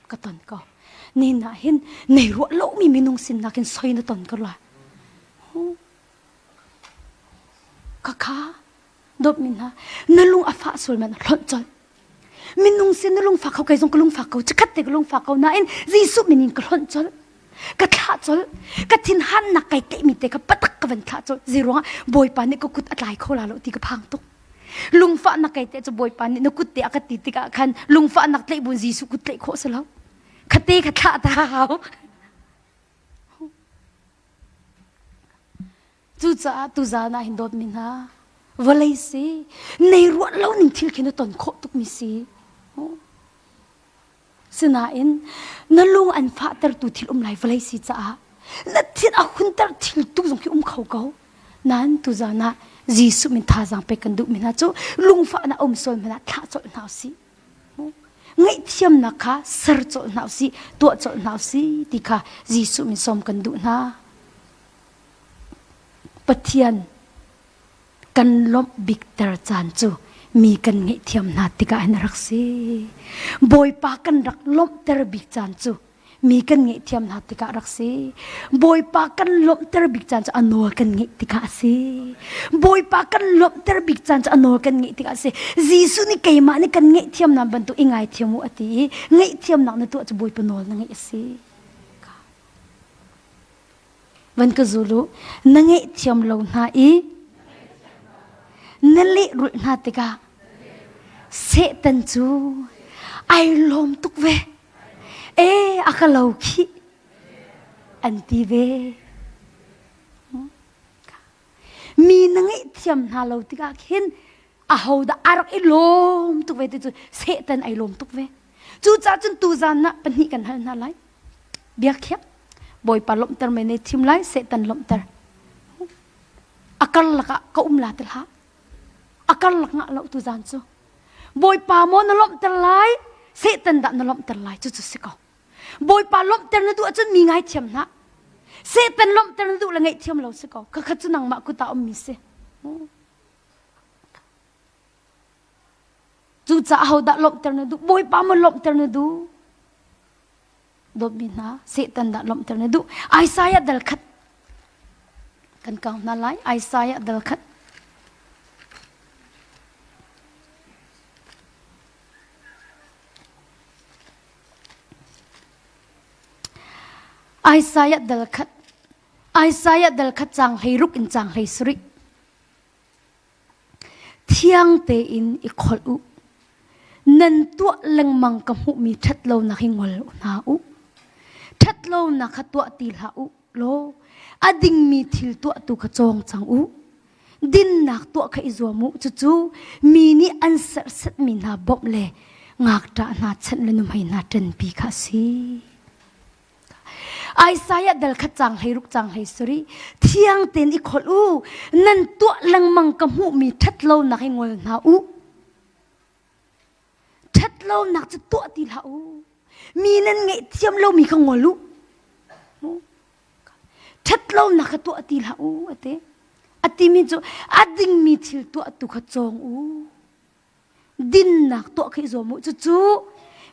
Ka ton ko. Ni na hin nei ruah lomi minung sin nakin soi na ton ko la. Dawtmi hna, na lung a fah sual man hlonh colh. Minung sin na lungfak ko kei zong ka lungfak ko chikhat te ka lungfak ko nain Jesuh min in ka hlonh colh. Ka thlah colh. Ka thinhannak kai teh mi te kha patak ka van thlah colh. Zei ruangah Bawipa nih ka kut a tlai kho la lo ti ka phang tuk. Lungfahnak kai teh cu Bawipa nih na kut te a ka ti tikah khan lungfahnak tlaih bun Jesuh kut tlaih khawh si lo. Khate kha thlah ta hau. Cucaah tuzaan ah hin dawtmi hna, vawlei si, nei ruah lo ning thil khi na ton khawh tukmi si. Sinain na lung an fahtertu thil um lai vawlei si caah na thin a hunter thil tu zong khi um kho ko. Nain tuzaan ah Jesuh min thazaang pek kan duhmi hna cu lungfahnak um sual hmanh ah thlah colh hna usih. Ngaihthiamnak kha ser colh hna usih, tuah colh hna usih ti kha Jesuh min sawm kan duh hna. Pathian kan lawmh bikter caan cu mi kan ngaihthiam hna tikah hin a rak si. Bawipa kan rak lawmhter bik caan cu mi kan ngaihthiam hna tikah a rak si. Bawipa kan lawmhter bik caan cu a nawl kan ngeih tikah a si. Bawipa kan lawmhter bik caan cu a nawl kan ngeih tikah a si. Jesuh nih keimah nih kan ngaihthiamnak bantuk i ngaithiam u a ti i ngaihthiamnak na tuah cu Bawipa nawl na ngeih a si. Van ka zul u, na ngaihthiam lo hna i na lehrulh hna tikah Satan cu ai lawm tuk ve. E, a ka lo khih an ti ve. Mi na ngaihthiam hna lo tikah khin ahodah a rak i lawm tuk ve ti cu Satan ai lawm tuk ve. Cucaah cun tuzan ah pahnih kan hal hna lai. Biakhiak Bawipa lawmhter mei nei thim lai Satan lawmhter. A karlak ah ka um la ti hlah. A karlak ngah lo tuzan cu. Bawipa maw na lawmhter lai Satan dah na lawmhter lai cucu si ko. Bawipa lawmhter na duh ahcun mi ngaithiam hlah. Satan lawmhter na duh le ngaihthiam lo si ko. Khakhat cu nangmah kut ah ummi si. Cucaah hodah lawmhter na duh? Bawipa maw lawmhter na duh? Dawtmi hna, Satan dah lawmhter na duh? Isaiah dal khat kan kau hna lai. Isaiah dal khat. Isaiah dal khat. Isaiah dal khat cang hlei ruk in cang hlei sarih. Thiang tein i kholh u. Nan tuah lengmang ka hmuhmi ṭhatlonak hi ngol hna u. Ṭhatlonak kha tuah ti hlah u law a dingmi thil tuahtu kha cawng cang u. Dinnak tuah kha i zuam u. Cucu mi nih an serhsatmi hna bawmh le ngakṭah hna chanh le nuhmei hna ṭanpi kha a si. Isaiah dal khat cang hlei ruk cang hlei suri thiang tein i kholh u nan tuah lengmang ka hmuhmi ṭhatlonak hi ngol hna u ṭhatlonak cu tuah ti hlah u mi nan ngaihthiam lomi kha ngol u ṭhatlonak kha tuah ti hlah u ati a timi cu a dingmi thil tuah tu kha cawng u Dinnak tuah khi i zuam u. Cucu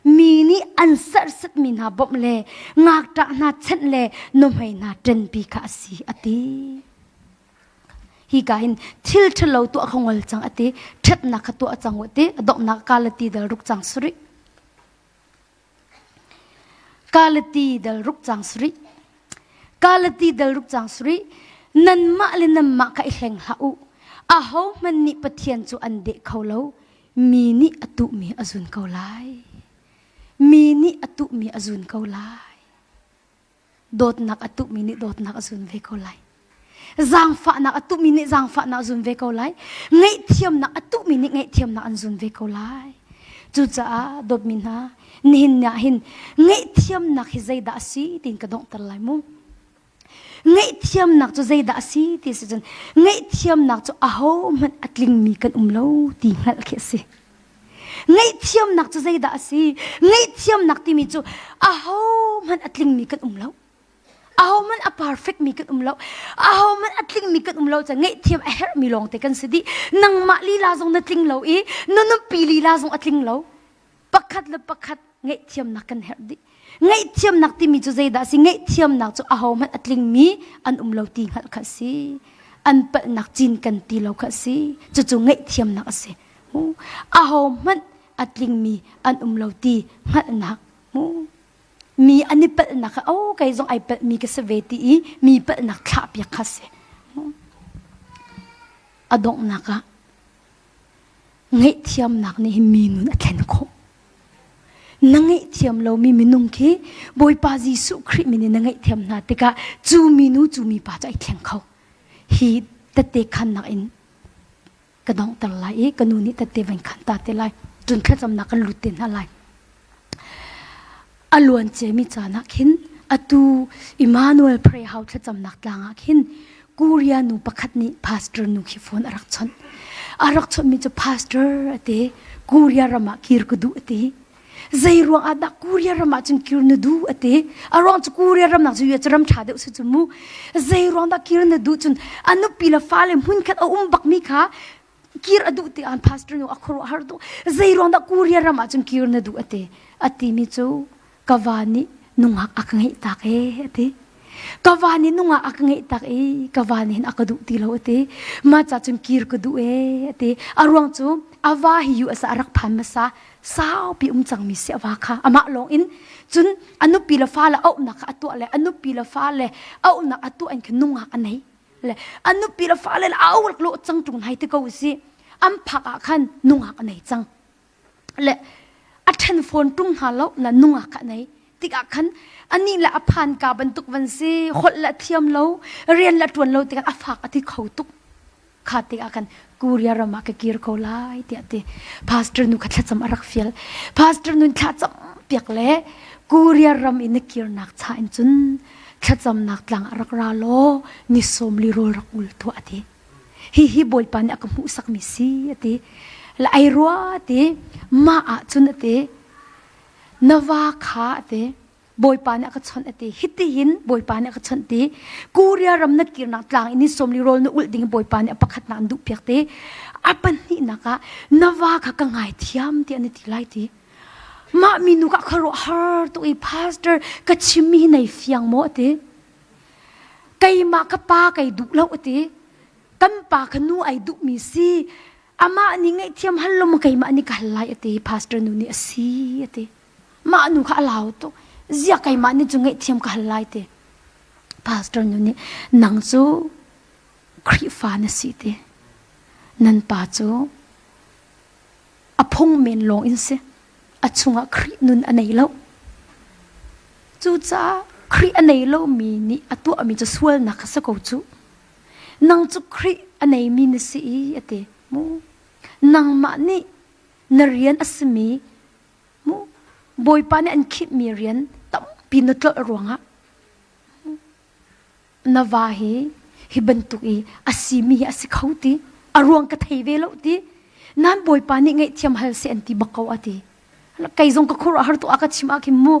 mi nih an serhsatmi hna bawmh le ngakṭah hna chenh le nuhmei hna ṭenpi kha a si, a ti. Hika hin thil ṭhalo tuah kha ngol cang a ti, ṭhatnak kha tuah cang u a ti, a donghnak Galati dal ruk cang sarih. Galati dal ruk cang sarih. Galati dal ruk cang sarih. Nanmah le nanmah kha i hleng hlah u. Ahohmanh nih Pathian cu an deh kho lo. Mi nih a tuhmi a zun ko lai. Mi nih a tuhmi a zun ko lai. Dawtnak a tuhmi nih dawtnak a zun ve ko lai. Zaangfahnak a tuhmi nih zaangfahnak a zun ve ko lai. Ngaihthiamnak a tuhmi nih ngaihthiamnak an zun ve ko lai. Cucaah dawtmi hna, nihin ni ah hin ngaihthiamnak hi zeidah a si tiin ka donghter lai mu. Ngaihthiamnak cu zeidah a si ti si cun ngaihthiamnak cu ahohmanh a tlingmi kan um lo ti hngalh khi a si. Ngaihthiamnak cu zeidah a si? Ngaihthiamnak timi cu ahohmanh a tlingmi kan um lo. Ahohmanh a perfect mi kan um lo. Ahohmanh a tlingmi kan um lo ca ngaihthiam a herhmi lawngte kan si dih. Nangmah lila zong na tling lo i na nupi lila zong a tling lo. Pakhat le pakhat ngaihthiamnak kan herh dih. Ngaihthiamnak timi cu zeidah a si? Ngaihthiamnak cu ahohmanh a tlingmi an um lo ti hngalh kha a si. An palhnak cin kan ti lo kha a si. Cucu ngaihthiamnak a si. Aho hmanh a tlingmi an um lo ti hngalhnak. Mi an i palhnak kha oh kei zong ai palhmi ka si ve ti i mi palhnak thlahpiak kha si. A donghnak ah ngaihthiamnak nih hin mi nun a thlen khawh. Na ngaihthiam lomi minung khi Bawipa Jesuh Khrih min in na ngaihthiam hna tikah cu minu cu mipa cu ai thleng kho. Hi tette khannak in ka donghter lai i ka nu nih tette van khan ta te lai. Cun thlacamnak kan lut te hna lai. A luan ciami caan ah khin atu Emmanuel Prayer House thlacamnak tlang ah khin Korea nu pakhat nih pastor nu khi phone a rak chawnh. A rak chawnhmi cu pastor a ti. Korea ram ah kir ka duh a ti. Zei ruang ah dah Korea ram ah cun kir na duh a ti. A ruang cu Korea ram nak cu US ram ṭha deuh si cu mu. Zei ruang dah kir na duh cun a nupi le fale hmunkhat a um bakmi kha kir a duh ti an pastor nu a khuaruahhar tuk zei ruang dah Korea ram ah cun kir na duh a ti a timi cu ka va nih nungak a ka ngeih tak e a ti ka va nih nungak a ka ngeih tak i ka va nih hin a ka duh ti lo a ti ma ca cun kir ka duh e a ti a ruang cu a va hi US ah a rak phan hmasa saupi um cangmi si a va kha amah lawng in cun a nupi le fa le auhnak kha a tuah le a nupi le fa le auhnak a tuah in khin nungak a nei le an nupi le fale le au rak lo cang ṭung hai te ko si an phak ah khan nungak a nei cang le a ṭhen fawn ṭung hna lo na nungak a nei tikah khan ani le a phan ka bantuk van si holh le thiam lo rian le ṭuan lo tikah a fak a ti kho tuk kha tikah khan Korea ram ah ka kir ko lai tiah ti pastor nu kha thlacam a rak fial pastor nu thlacam piak le Korea ram in na kirnak cha in cun thlacamnak tlang a rak ra law ni sawm li rawl rak ul tuah a ti hi hi bawipa nih a ka hmuhsakmi si a ti la ai rua ti mah ah cun a ti na va kha a ti Bawipa nih a ka chawnh a ti. Hitihin Bawipa nih a ka chawnh ti. Korea ram na kirnak tlang in ni sawmli rawl na ulh ding Bawipa nih a pakhatnak an duh piak ti. A pahnihnak ah na va kha ka ngaithiam tiah na ti lai ti. Mah minu ka khuaruahhar tuk i pastor ka chimmi hi nei fiang maw a ti. Keimah ka pa kei duh lo a ti. Kan pa kha nu ai duhmi si. Amah nih ngaihthiam hal lo maw keimah nih ka hal lai a ti. Pastor nu nih a si a ti. Mah nu kha a lau tuk. Ziah keimah nih cu ngaihthiam ka hal lai ti. Pastor nu nih nang cu Khrihfa na si ti. Nan pa cu a phung men lawng in si. A chungah Khrih nun a nei lo. Cucaah Khrih a nei lomi nih a tuahmi cu sualnak kha si ko cu. Nang cu Khrih a neimi na si i a ti. Mu. Nangmah nih na rian a simi Mu Bawipa nih an khimhmi rian tampi na tlolh ruangah na va hi hi bantuk i a simi hi a si kho ti a ruang ka thei ve lo ti nan Bawipa nih ngaihthiam hal seh an ti bak ko a ti kei zong ka khuaruah har tu a ka chim ah khin mu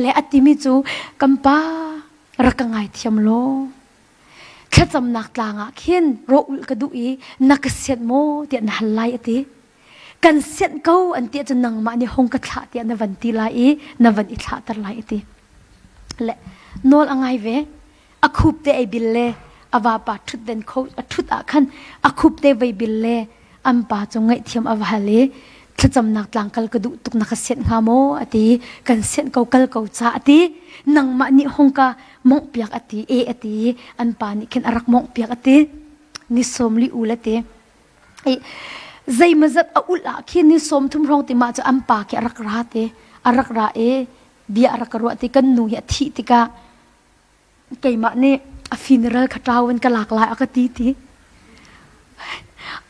le a timi cu kan pa rak ka ngaithiam law thlacamnak tlang ah khin rawh ulh ka duh i na ka sianh maw tiah na hal lai a ti kan sianh ko an ti ahcun nangmah nih hung ka thlah tiah na van ti lai i na van i thlahter lai a ti. Le nawl a ngai ve. A khup te ei bil le a vapa ṭhutden kho a ṭhut ah khan a khup te vei bil le an pa cu ngaihthiam a va hal i thlacamnak tlang kal ka duh tuk na ka sianh hnga maw a ti kan sianh ko kal ko ca a ti nangmah nih hung ka mongh piak a ti e a ti an pa nih khin a rak mongh piak a ti ni sawm li ul a ti I zeimawzat a ulh ah khin ni 30 hrawng ti mah cu an pa khi a rak ra te a rak ra i bia a rak ka ruah ti kan nu hi a thih tikah keimah nih a funeral kha ṭau in ka lak lai a ka ti ti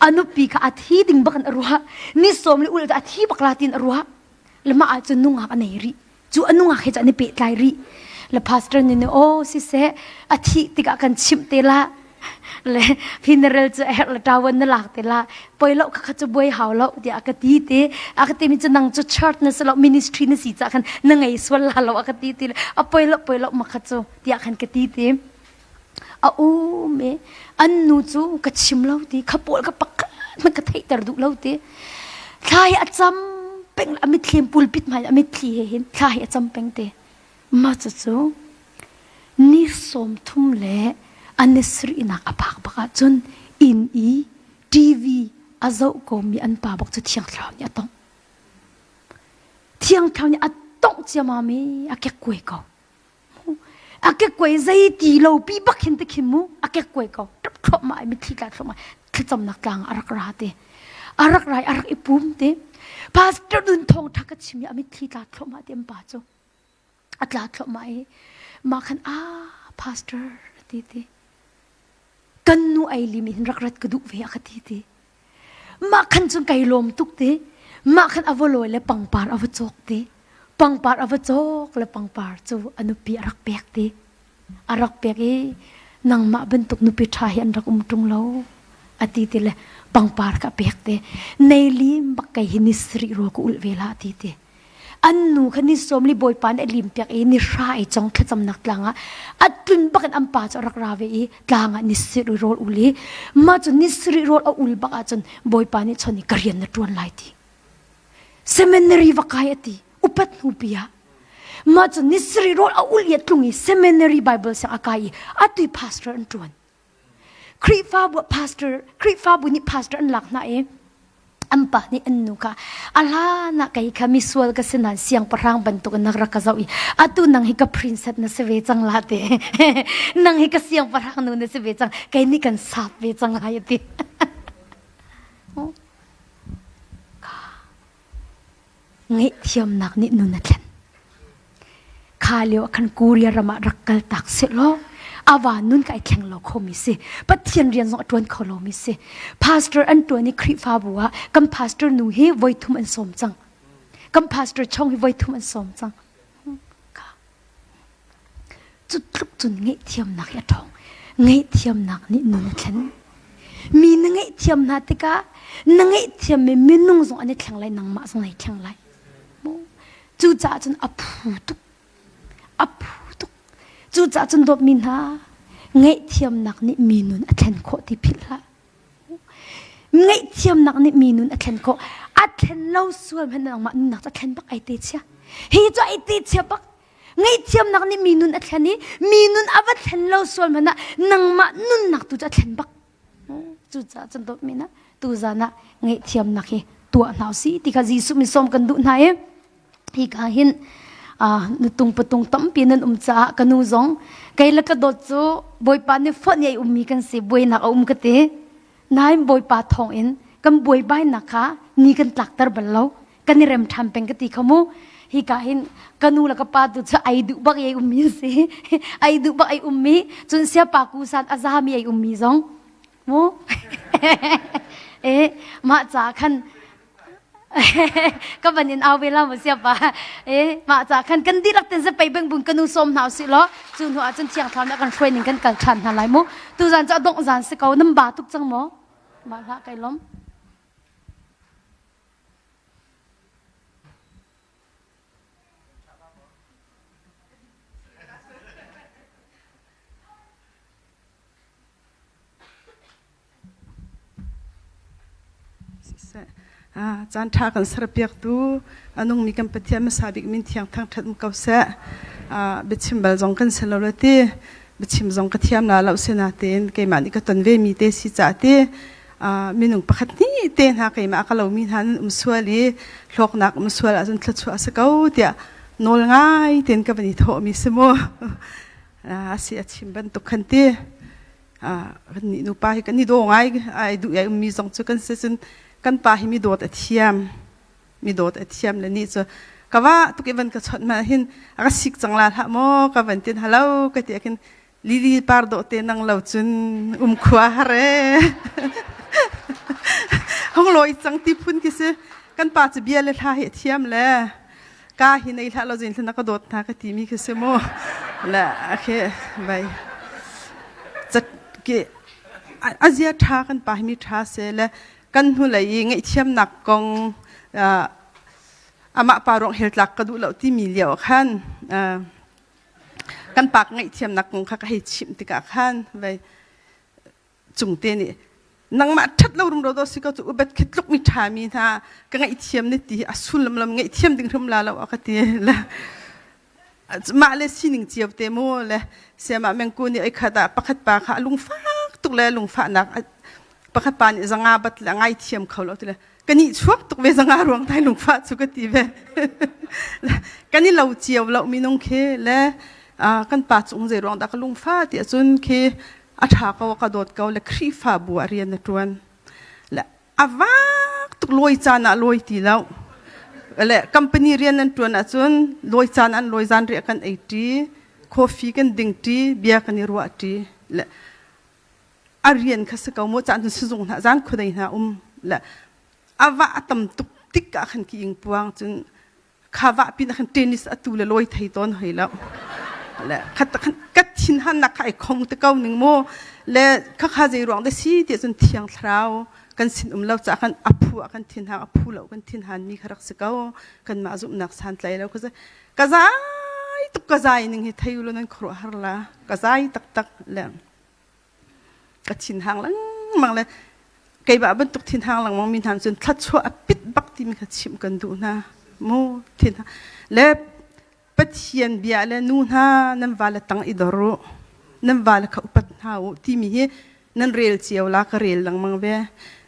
a nupi kha a thi ding bak in a ruah ni sawm le ulh a thi bak la tin a ruah le mah ah cun nungak a nei rih cu a nungak he cu an i pehtlai rih le pastor nih nih aw siseh a thih tikah kan chimh te la le funeral cu a herh le ṭawan na lak te la poi lo kha kha cu buai hau lo tiah a ka ti te a ka timi cu nang cu church na si lo ministry na si cah khan na ngei sual la lo a ka ti ti le a poi lo poi lo ma kha cu tiah khan ka ti te a um e an nu cu ka chim lo ti kha pawl ka pakhat hmanh ka theihter duh lo ti thla hi a cam peng a mitthli pulpit hmai a mitthli he hin thla hi a cam peng te ma cu cu ni 30 le An ni sarihnak a phak bak ahcun inn i TV a zoh komi an pa bak cu Thiang Thlarau nih a tongh. Thiang Thlarau nih a tongh ciammam i a kekkuai ko. A kekkuai zei ti lo pi bak hin te khin mu a kekkuai ko. Ṭap thluahmah i mitthli tla thluahmah thlacamnak tlang a rak ra te. A rak ra i a rak i pum te. Pastor nun thawngṭha ka chim i a mitthli tla thluahmah te an pa cu. A tla thluahmah i mah khan ah pastor a ti ti. Kan nu ei lim in rak rat ka duh ve a ka ti ti. Mah khan cun kai lawm tuk ti. Mah khan a va lawi le pangpar a va cawk ti. Pangpar a va cawk le pangpar cu a nupi a rak pek ti. A rak pek i nangmah bantuk nupi ṭha hi an rak um ṭung lo a ti ti le pangpar ka pek te. Nei lim bak kei hi ni sarih rua ka ulh ve la ti ti. An nu kha ni sawmli bawipa nih a limpiak i ni hra ei cong thlacamnak tlang ah a tlun bak in an pa cu a rak ra ve i tlang ah ni sarih rawl ul i mah cu ni sarih rawl a ul bak ahcun bawipa nih chon i ka rian na ṭuan lai ti. Seminary va kai a ti upat hnu pi ah mah cu ni sarih rawl a ul i a tlung i seminary Bible siang a kai i atu i pastor an ṭuan. Khrihfabu pastor Khrihfabu nih pastor an lak hna i an pa nih an nu kha a hlan ah kei kha misual ka si nain siangpahrang bantuk in na rak ka zoh i atu nang hi ka princess na si ve cang la te nang hi ka siangpahrang nu na si ve cang kei nih kan sap ve cang lai a ti Ngaihthiamnak nih nun a thlen. Kha lio ah khan Korea ram ah rak kal tak sehlaw a va nun ka ai thleng lo khomi si. Pathian rian zong a ṭuan kho lomi si. Pastor an ṭuan i Khrihfabu ah kan pastor nu hi voi thum an sawm cang. Kan pastor chong hi voi thum an sawm cang. Cu tluk cun ngaihthiamnak hi a ṭhawng. Ngaihthiamnak nih nun a thlen. Mi na ngaihthiam hna tikah na ngaihthiammi minung zong an i thleng lai, nangmah zong nai thleng lai. Cucaah cun a phu tuk. A phu tuk. Cucaah cun dawtmi hna, ngaihthiamnak nih mi nun a thlen khawh ti philh hlah. Ngaihthiamnak nih mi nun a thlen khawh. A thlen lo sual hmanh nangmah nunnak cu a thlen bak ai te chia. Hi cu ai te chia bak. Ngaihthiamnak nih mi nun a thlen i mi nun a va thlen lo sual hmanh ah nangmah nunnak tu cu a thlen bak. Cucaah cun dawtmi na tuzan ah ngaihthiamnak hi tuah hna usih ti kha Jesuh min sawm kan duh hna i hika hin nutung patung tampi nan um caah ka nu zong kei le ka dawt cu Bawipa nih fonh i ai ummi kan si buainak a um ka ti. Nain Bawipa thawngin kan buaibainak kha ni kan tlakter bal lo. Kan i rem ṭhan peng ka ti kho mu. Hika hin ka nu le ka pa tu cu ai duh bak i ai ummi an si. Ai duh bak ai ummi, cun siapa kusan a zami ai ummi zong. Mu. Eh, mah ca khan ka ban in au ve la mu siapa. Eh, mah ca khan kan dihlak ten zapei beng bun ka nu sawm hna usih law cu hnu ah cun thiang thlarau nih a kan hruai ning kan kal ṭhan hna lai mu. Tuzan cu a dongh zan si ko, nan ba tuk cang maw? Mah hlah kai lom. Siseh, caan ṭha kan serpiaktu a nungmi kan Pathian hmasa bik min thiang thangṭhat um ko seh. Biachim bal zong kan si lo le ti biachim zong ka thiam la lo si natein keimah nih ka ton ve mi te si caah ti minung pakhat hnih te hna keimah a ka lomi hna nan um sual i hlawknak um sual ahcun thluachuah a si ko tiah nawl ngai tein ka van i thawhmi si mu. A si a chim bantuk khan ti. Kan nih nupa hi kan i daw ngai ai duh ai ummi zong cu kan si cun kan pa hi mi dawt a thiam mi dawt a thiam le nih cu ka va tuk i van ka chawnh hmanh hin a ka sik cang la hlah maw ka van tin halo ka ti khin lili par dawh te nang lo cun um khua har e hong lawi cang ti phun khi si kan pa cu bia le hla hi a thiam le ka hi nei hlah lo zin na ka dawt hna ka ti mi khi si mu le akhe bai chat ke azia tha kan pa hi mi tha se le kan hnulei i ngaihthiamnak kong amah pa ruang hel tlak ka duh lo timi lio khan kan pa ngaihthiamnak kong kha ka hei chimh tikah khan vai cungte nih nangmah ṭhat lo rumro do si ko cu ubat khi tluk mi ṭha mi hna ka ngaihthiam ni ti a sullam lam ngaihthiam ding hrim la lo a ka ti la. Mah le sining cio te mu le siamah mengku nih oi khat ah pakhat pa kha a lungfak tuk le lungfahnak pakhat pa nih zanga bat le a ngaithiam kho lo ti le kan i chuak tuk ve zanga ruang tai lungfah cu ka ti ve. Kan i lo cio lo minung khi le kan pa cung zei ruang dah ka lungfah ti ahcun khi a ṭha ko a ka dawt ko le Khrihfabu ah rian a ṭuan. Le a vak tuk lawi caan ah lawi ti lo. Le company rian an ṭuan ahcun lawi caan an lawi zan riah kan ei ṭi, coffee kan ding ṭi, bia kan i ruah ṭi. Le a rian kha si ko mu caan cun sizung hna zan khuadei hna um le a va a tam tuk tik ah khan ki ing puang cun kha va pin ah khan tennis atu le lawi thei tawn hoi lo le khat khan ka thin han nak kha ai khong te ko ning mu le kha kha zei ruang da si ti cun thiang thlarau kan sin um lo ca khan a phu ah kan thin hang a phu lo kan thin han mi kha rak si ko kan mah zumhnak san tlai lo ka ka zai tuk ka zai ning hi thei u lo nan khuaruah har la ka zai taktak le ka thinhang lengmang le keimah bantuk thinhang lengmang mi hna cun thluachuah a pit bak timi kha chimh kan duh hna mu thin le Pathian bia le nu hna nan va le tang i dor u nan va le kha upat hna u timi hi nan rel cio la ka rel lengmang ve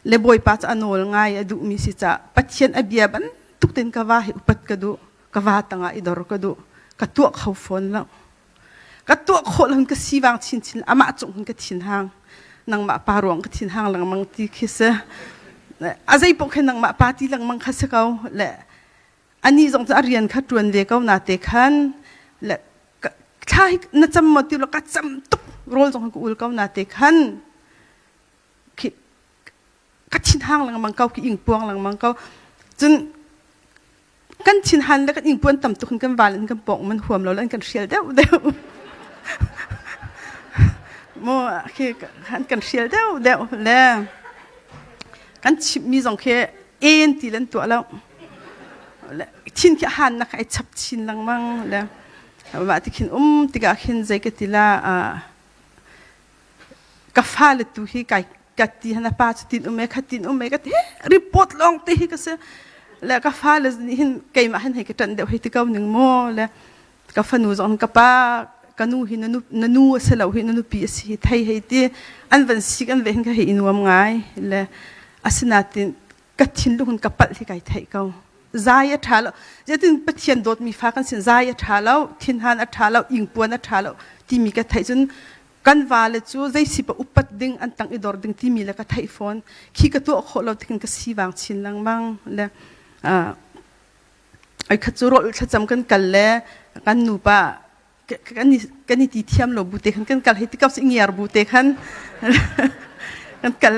le Bawipa cu a nawl ngai a duhmi si ca Pathian a bia bantuk ten ka va hi upat ka duh ka va tangah i dor ka duh ka tuah kho fawn lo Ka tuah khawh lo ka sivang chinchin amah cung hin ka thinhang nangmah pa ruang ka thinhang lengmang ti khi si a zei paoh khin nangmah pa ti lengmang kha si ko le ani zong cu a rian kha ṭuan ve ko na te khan le thla hi na cam maw ti lo ka cam tuk rawl zong ka ul ko na te khan khi ka thinhang lengmang ko ki ingpuang lengmang ko cun kan thinhan le kan ingpuan tam tuk in kan val in kan pawng man huam lo le an kan hrial deuh deuh mu khi an kan hrial deuh deuh le kan chimmi zong khi en ti lan tuah lo le thin khi han nak ai chap chin lengmang le mah ti khin um tikah khin zei ka ti la ka fale tu hi kai ka ti han a pa cu tin um e kha tin um e ka ti report lawng te hi ka si le ka fale nih hin keimah hin hei ka ṭanh deuh hei ti ko ning maw le ka fanu zong ka pa ka nu hi na nu a si lo hi na nupi a si hi thei hei ti an van sik an ve hin ka hei i nuam ngai le asinain ka thinlung in ka palh hi kai theih ko zai a ṭha lo zeitin Pathian dawtmi fa kan sin zai a ṭha lo thinhan a ṭha lo ingpuan a ṭha lo timi ka theih cun kan vale cu zei si pa upat ding an tang i dor ding timi le ka theih fawn khi ka tuah khawh lo tikin ka sivang chin lengmang le ai khat cu rawl thlacam kan kal le kan nupa kan i ti thiam lo bu te khan kan kal hei ti kau si ngiar bu te khan kan kal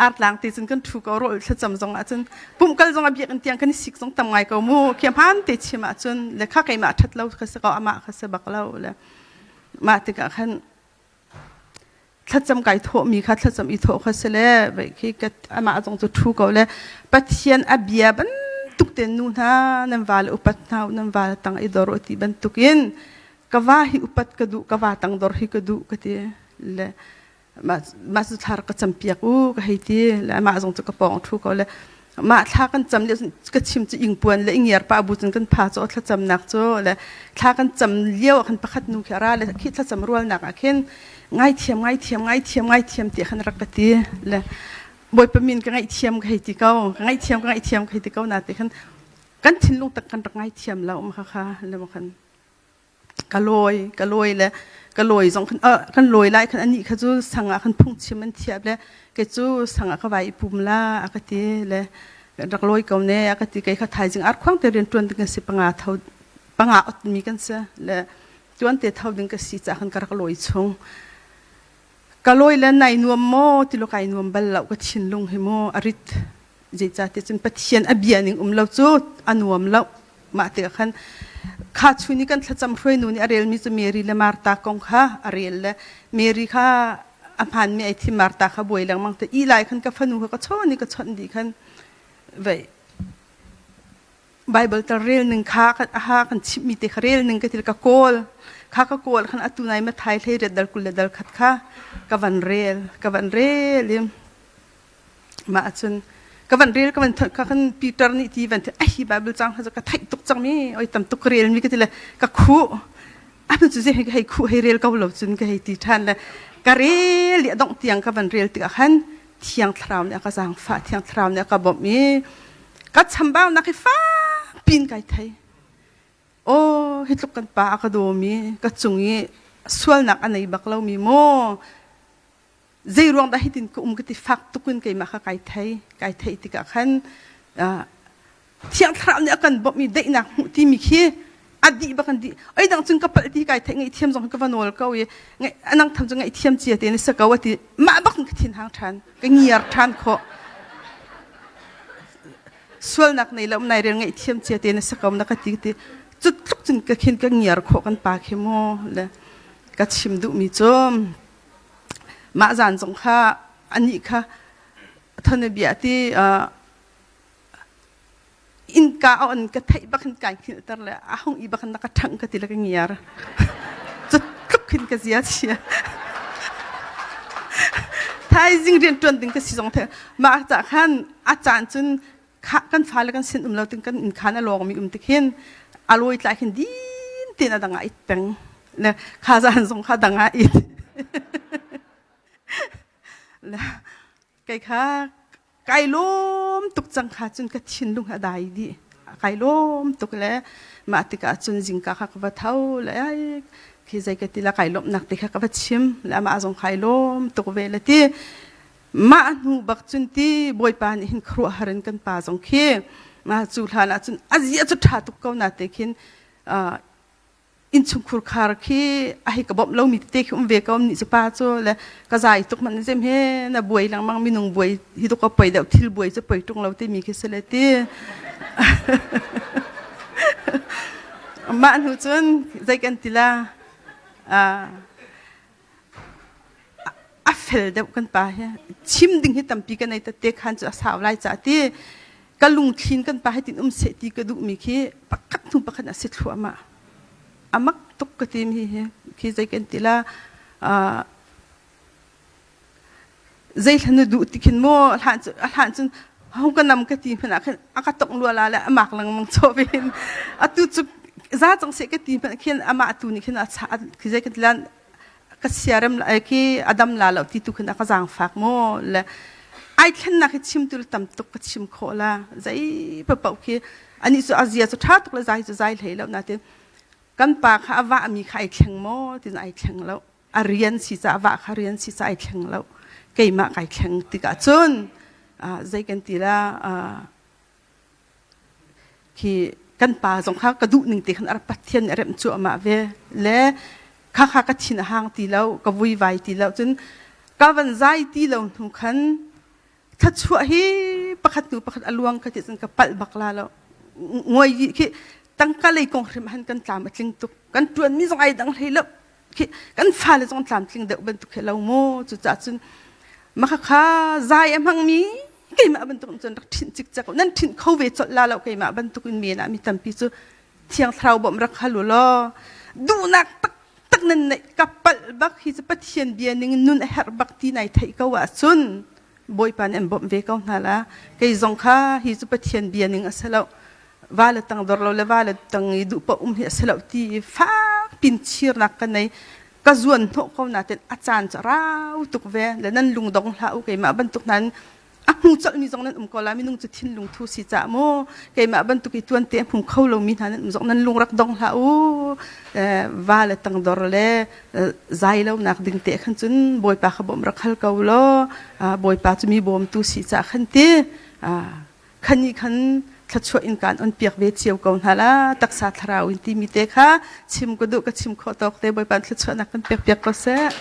artlang te cun kan thu ko rawl thlacam zong ah cun pumh kal zong a biakinn tiang kan i sik zong tam ngai ko mu khi hmaan te chim ah cun le kha keimah ṭhat lo kha si ko amah kha si bak lo le mah tikah khan thlacam kai thawhmi kha thlacam i thawh kha si le vei khi ka amah zong cu thu ko le Pathian a bia bantuk ten nu hna nan va le upat hna u nan va le tang i dor u ti bantukin ka va hi upat ka duh ka va tang dor hi ka duh ka ti le mah cu thla rak ka campiak u ka hei ti le amah zong cu ka pawng ṭhu ko le mah thla kan cam lio ka chim cu ingpuan le ingiar pa bu cun kan pha cu thlacamnak cu le thla kan cam lio ah khan pakhat nu khi a ra le khi thlacam rualnak ah khin ngaithiam ngaithiam ngaithiam ngaithiam ti khan rak ka ti le Bawipa min ka ngaihthiam ka hei ti ko ka ngaihthiam ka ngaihthiam ka hei ti ko na ti khan kan thinlung tak kan rak ngaithiam lo ma kha kha le ma khan ka lawi ka lawi le ka lawi zong khan kan lawi lai khan anih kha cu sang ah khan phungchim an thiap le kei cu sang ah ka vai i pum la a ka ti le rak lawi ko ne a ka ti kei kha thaizing arkhuang te rian ṭuan ding kan si panga tho panga ot mi kan si le tuan te tho ding ka si ca khan ka rak lawi chung ka lawi le nai nuam maw ti lo kai nuam bal lo ka thinlung hi maw a rit Zeicahtiah cun Pathian a bia ning um lo cu a nuam lo. Mah tikah khan kha chun i kan thlacam hruainu nih a relmi cu Mary le Martha kong kha a rel le Mary kha a hmaanmi ai thim Martha kha buai lengmang te i lai khan ka fanu kha ka chawn i ka chawnh dih khan vei Bible tar rel ning kha aha kan chimhmi te kha rel ning ka til ka kawl kha ka kawl khan atu nai Mathai hlei riat dal 20 le dal khat kha ka van rel ka van rel i Mah ahcun Ka van rel ka van ka kan Peter nih ti van ai hi Bible cang cu ka theih tuk cang mi oi tam tuk ka rel mi ka ti le ka khuh a cu ze hei khuh hei rel ko lo cun ka hei ti ṭhan le ka rel i a dongh tiang ka van rel tikah khan Thiang Thlarau nih a ka zaangfah Thiang Thlarau nih a ka bawmh i ka chambaunak hi fak pin kai thei aw hi tluk kan pa a ka dawmi ka cung i sualnak a nei bak lomi maw zei ruang dah hitin ka um ka ti fak tukin keimah kha kai thei kai theih tikah khan Thiang Thlarau nih a kan bawmh i daihnak hmuh timi khi a dih bak an dih oi dang cun ka palh ti kai theih ngaihthiam zong ka va nawl ko i anang tham cu ngaihthiam cia te ni sa ko ati mah bak ka thin hang ṭhan ka ngiar ṭhan khawh sualnak nei lo nai rel ngaihthiam cia te na sa ko na ka ti ti cu tluk cun ka khin ka ngiar khawh kan pa khi mu le ka chim duhmi cu mah zan zong kha anih kha thonabia ti innka a on ka theih bak hin kai hngilhter le a hung i bak hin na ka ṭhangh ka ti le ka ngiar cu tluk khin ka zia chia thaizing rian ṭuan ding ka si zong the mah ca khan a caan cun kan fale kan sin um lo ting kan inn khan a lawngmi um tik hin a lawi tlai khin din tein a dang ah it peng le kha zan zong kha dang ah it le kei kha kai lawm tuk cang kha cun ka thinlung a dai dih kai lawm tuk le mah tikah cun zingka kha ka va tho le ai khi zei ka ti la kai lawmhnak te kha ka va chim le amah zong kai lawm tuk ve le ti mah hnu bak cun ti bawipa nih hin khuaruahhar in kan pa zong khi ma cu hlan ah cun a zia cu ṭha tuk ko na te khin innchungkhur khar khi a hei ka bawmh lomi tete khi um ve ko nih cu pa cu le ka zai tuk man zem he na buai lengmang minung buai hi tuk ka poi deuh thil buai cu poi ṭung lo timi khi si le ti mah hnu cun zei kan ti la a fel deuh kan pa hi chim ding hi tampi ka nei te khan cu a sau lai ca ti ka lungthlin kan pa hi tin um seh ti ka duhmi khi pakhat hnu pakhat a si thluahmah a mak tuk ka ti mi hi khi zei kan ti la zei hlan na duh ti khin maw hlan cu a hlan cun hong ka nam ka ti hmanh ah khin a ka tong lua la le a mak lengmang chaw ve hin atu cu za cang seh ka ti hmanh khin amah tu nih khin a cha khi zei kan ti la ka siarem khi a dam la lo ti tu khin a ka zaangfak maw le ai thlennak hi chim tu tam tuk ka chim khawh la zei papoh khi ani cu a zia cu ṭha tuk le zai cu zai hlei lo natin kan pa kha a vah mi kha ai thleng maw tin ai thleng lo a rian si ca a vah kha rian si ca ai thleng lo keimah kai thleng tikah cun zei kan ti la Khi kan pa zong kha ka duh ning te khan a rak Pathian nih a remh cuahmah ve le kha kha ka thin a hang ti lo ka vuivai ti lo cun ka van zai ti lo hnu khan thluachuah hi pakhat hnu pakhat a luang ka ti cun ka palh bak la lo ngoi khi tangka lei kong hrim han kan tlam a tling tuk kan ṭuanmi zong ai dang hlei lo khi kan fale zong tlamtling deuh bantuk khi lo mu cucaah cun maka kha zai a hmangmi keimah bantuk in cun rak ṭhinh cikcek nan ṭhinh kho ve colh la lo keimah bantuk in men ah mi tampi cu thiang thlarau bawmh rak hal u law duhnak taktak nan neih ka palh bak hi cu Pathian bia ning nun a herh bak ti nai theih ko ahcun Bawipa nih an bawmh ve ko hna la kei zong kha hi cu Pathian bia ning a si lo va le tang dor lo le va le tang i duh paoh um hi a si lo ti i fak pin chirnak ka nei ka zuan hnawh ko natin a caan cu rau tuk ve le nan lungdong hlah u keimah bantuk nan a hmu colhmi zong nan um ko la minung cu thinlung thu si cah mu keimah bantuk i tuan te a hmu kho lomi hna nan um zong nan lung rak dong hlah u va le tangdor le zai lonak ding te khan cun bawipa kha bawmh rak hal ko law bawipa cu mi bawmtu si cah khan ti khan nih khan thluachuah in kaan on piak ve cio ko hna la taksa thlarau in timi te kha chim ka duh ka chim khawh tawk te bawipa thluachuahnak kan pek piak ko seh.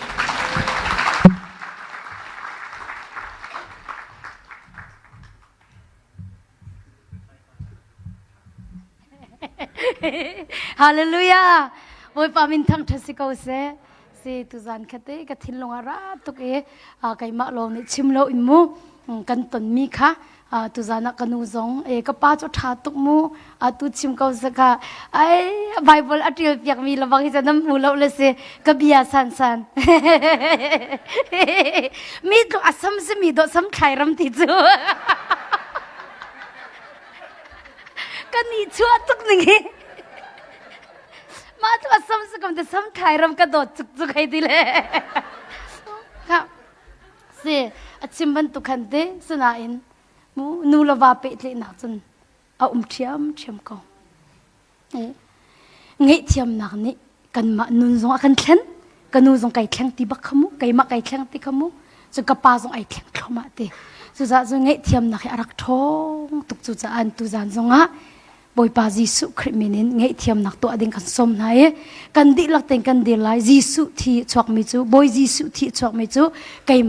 Hallelujah! Bawipa min thangṭhat si ko seh. Si tuzan khate ka thinlung a ra tuk i keimah lawng nih chim lo in mu kan tonmi kha tuzan ah ka nu zong e ka pa cu ṭha tuk mu atu chim ko saka ai Bible a ṭial piak mi lawang hi nam hmu lo le si ka bia san san mi tluk a sam si mi dawh sam thlai ram ti cu. Kan i chuah tuk ning hi. Mah tu a sam su kam te sam thai ram ka dawt cuk cuk hei ti le. Kha si a chim bantuk khan te sinain mu nu le va pehtlaihnak cun a um ṭhiam ṭhiam ko. Ngaihthiamnak nih kanmah nun zong a kan thlen. Ka nu zong kai thleng ti bak kha mu, keimah kai thleng ti kha mu, cun ka pa zong ai thleng thluahmah ti. Cucaah cun ngaihthiamnak hi a rak ṭhawng tuk cucaah tuzan zongah Bawipa Jesuh Khrih min in ngaihthiamnak tuah ding kan sawm hna i kan dihlak tein kan dir lai. Jesuh thi chuakmi cu Bawi Jesuh thi chuakmi cu keimah.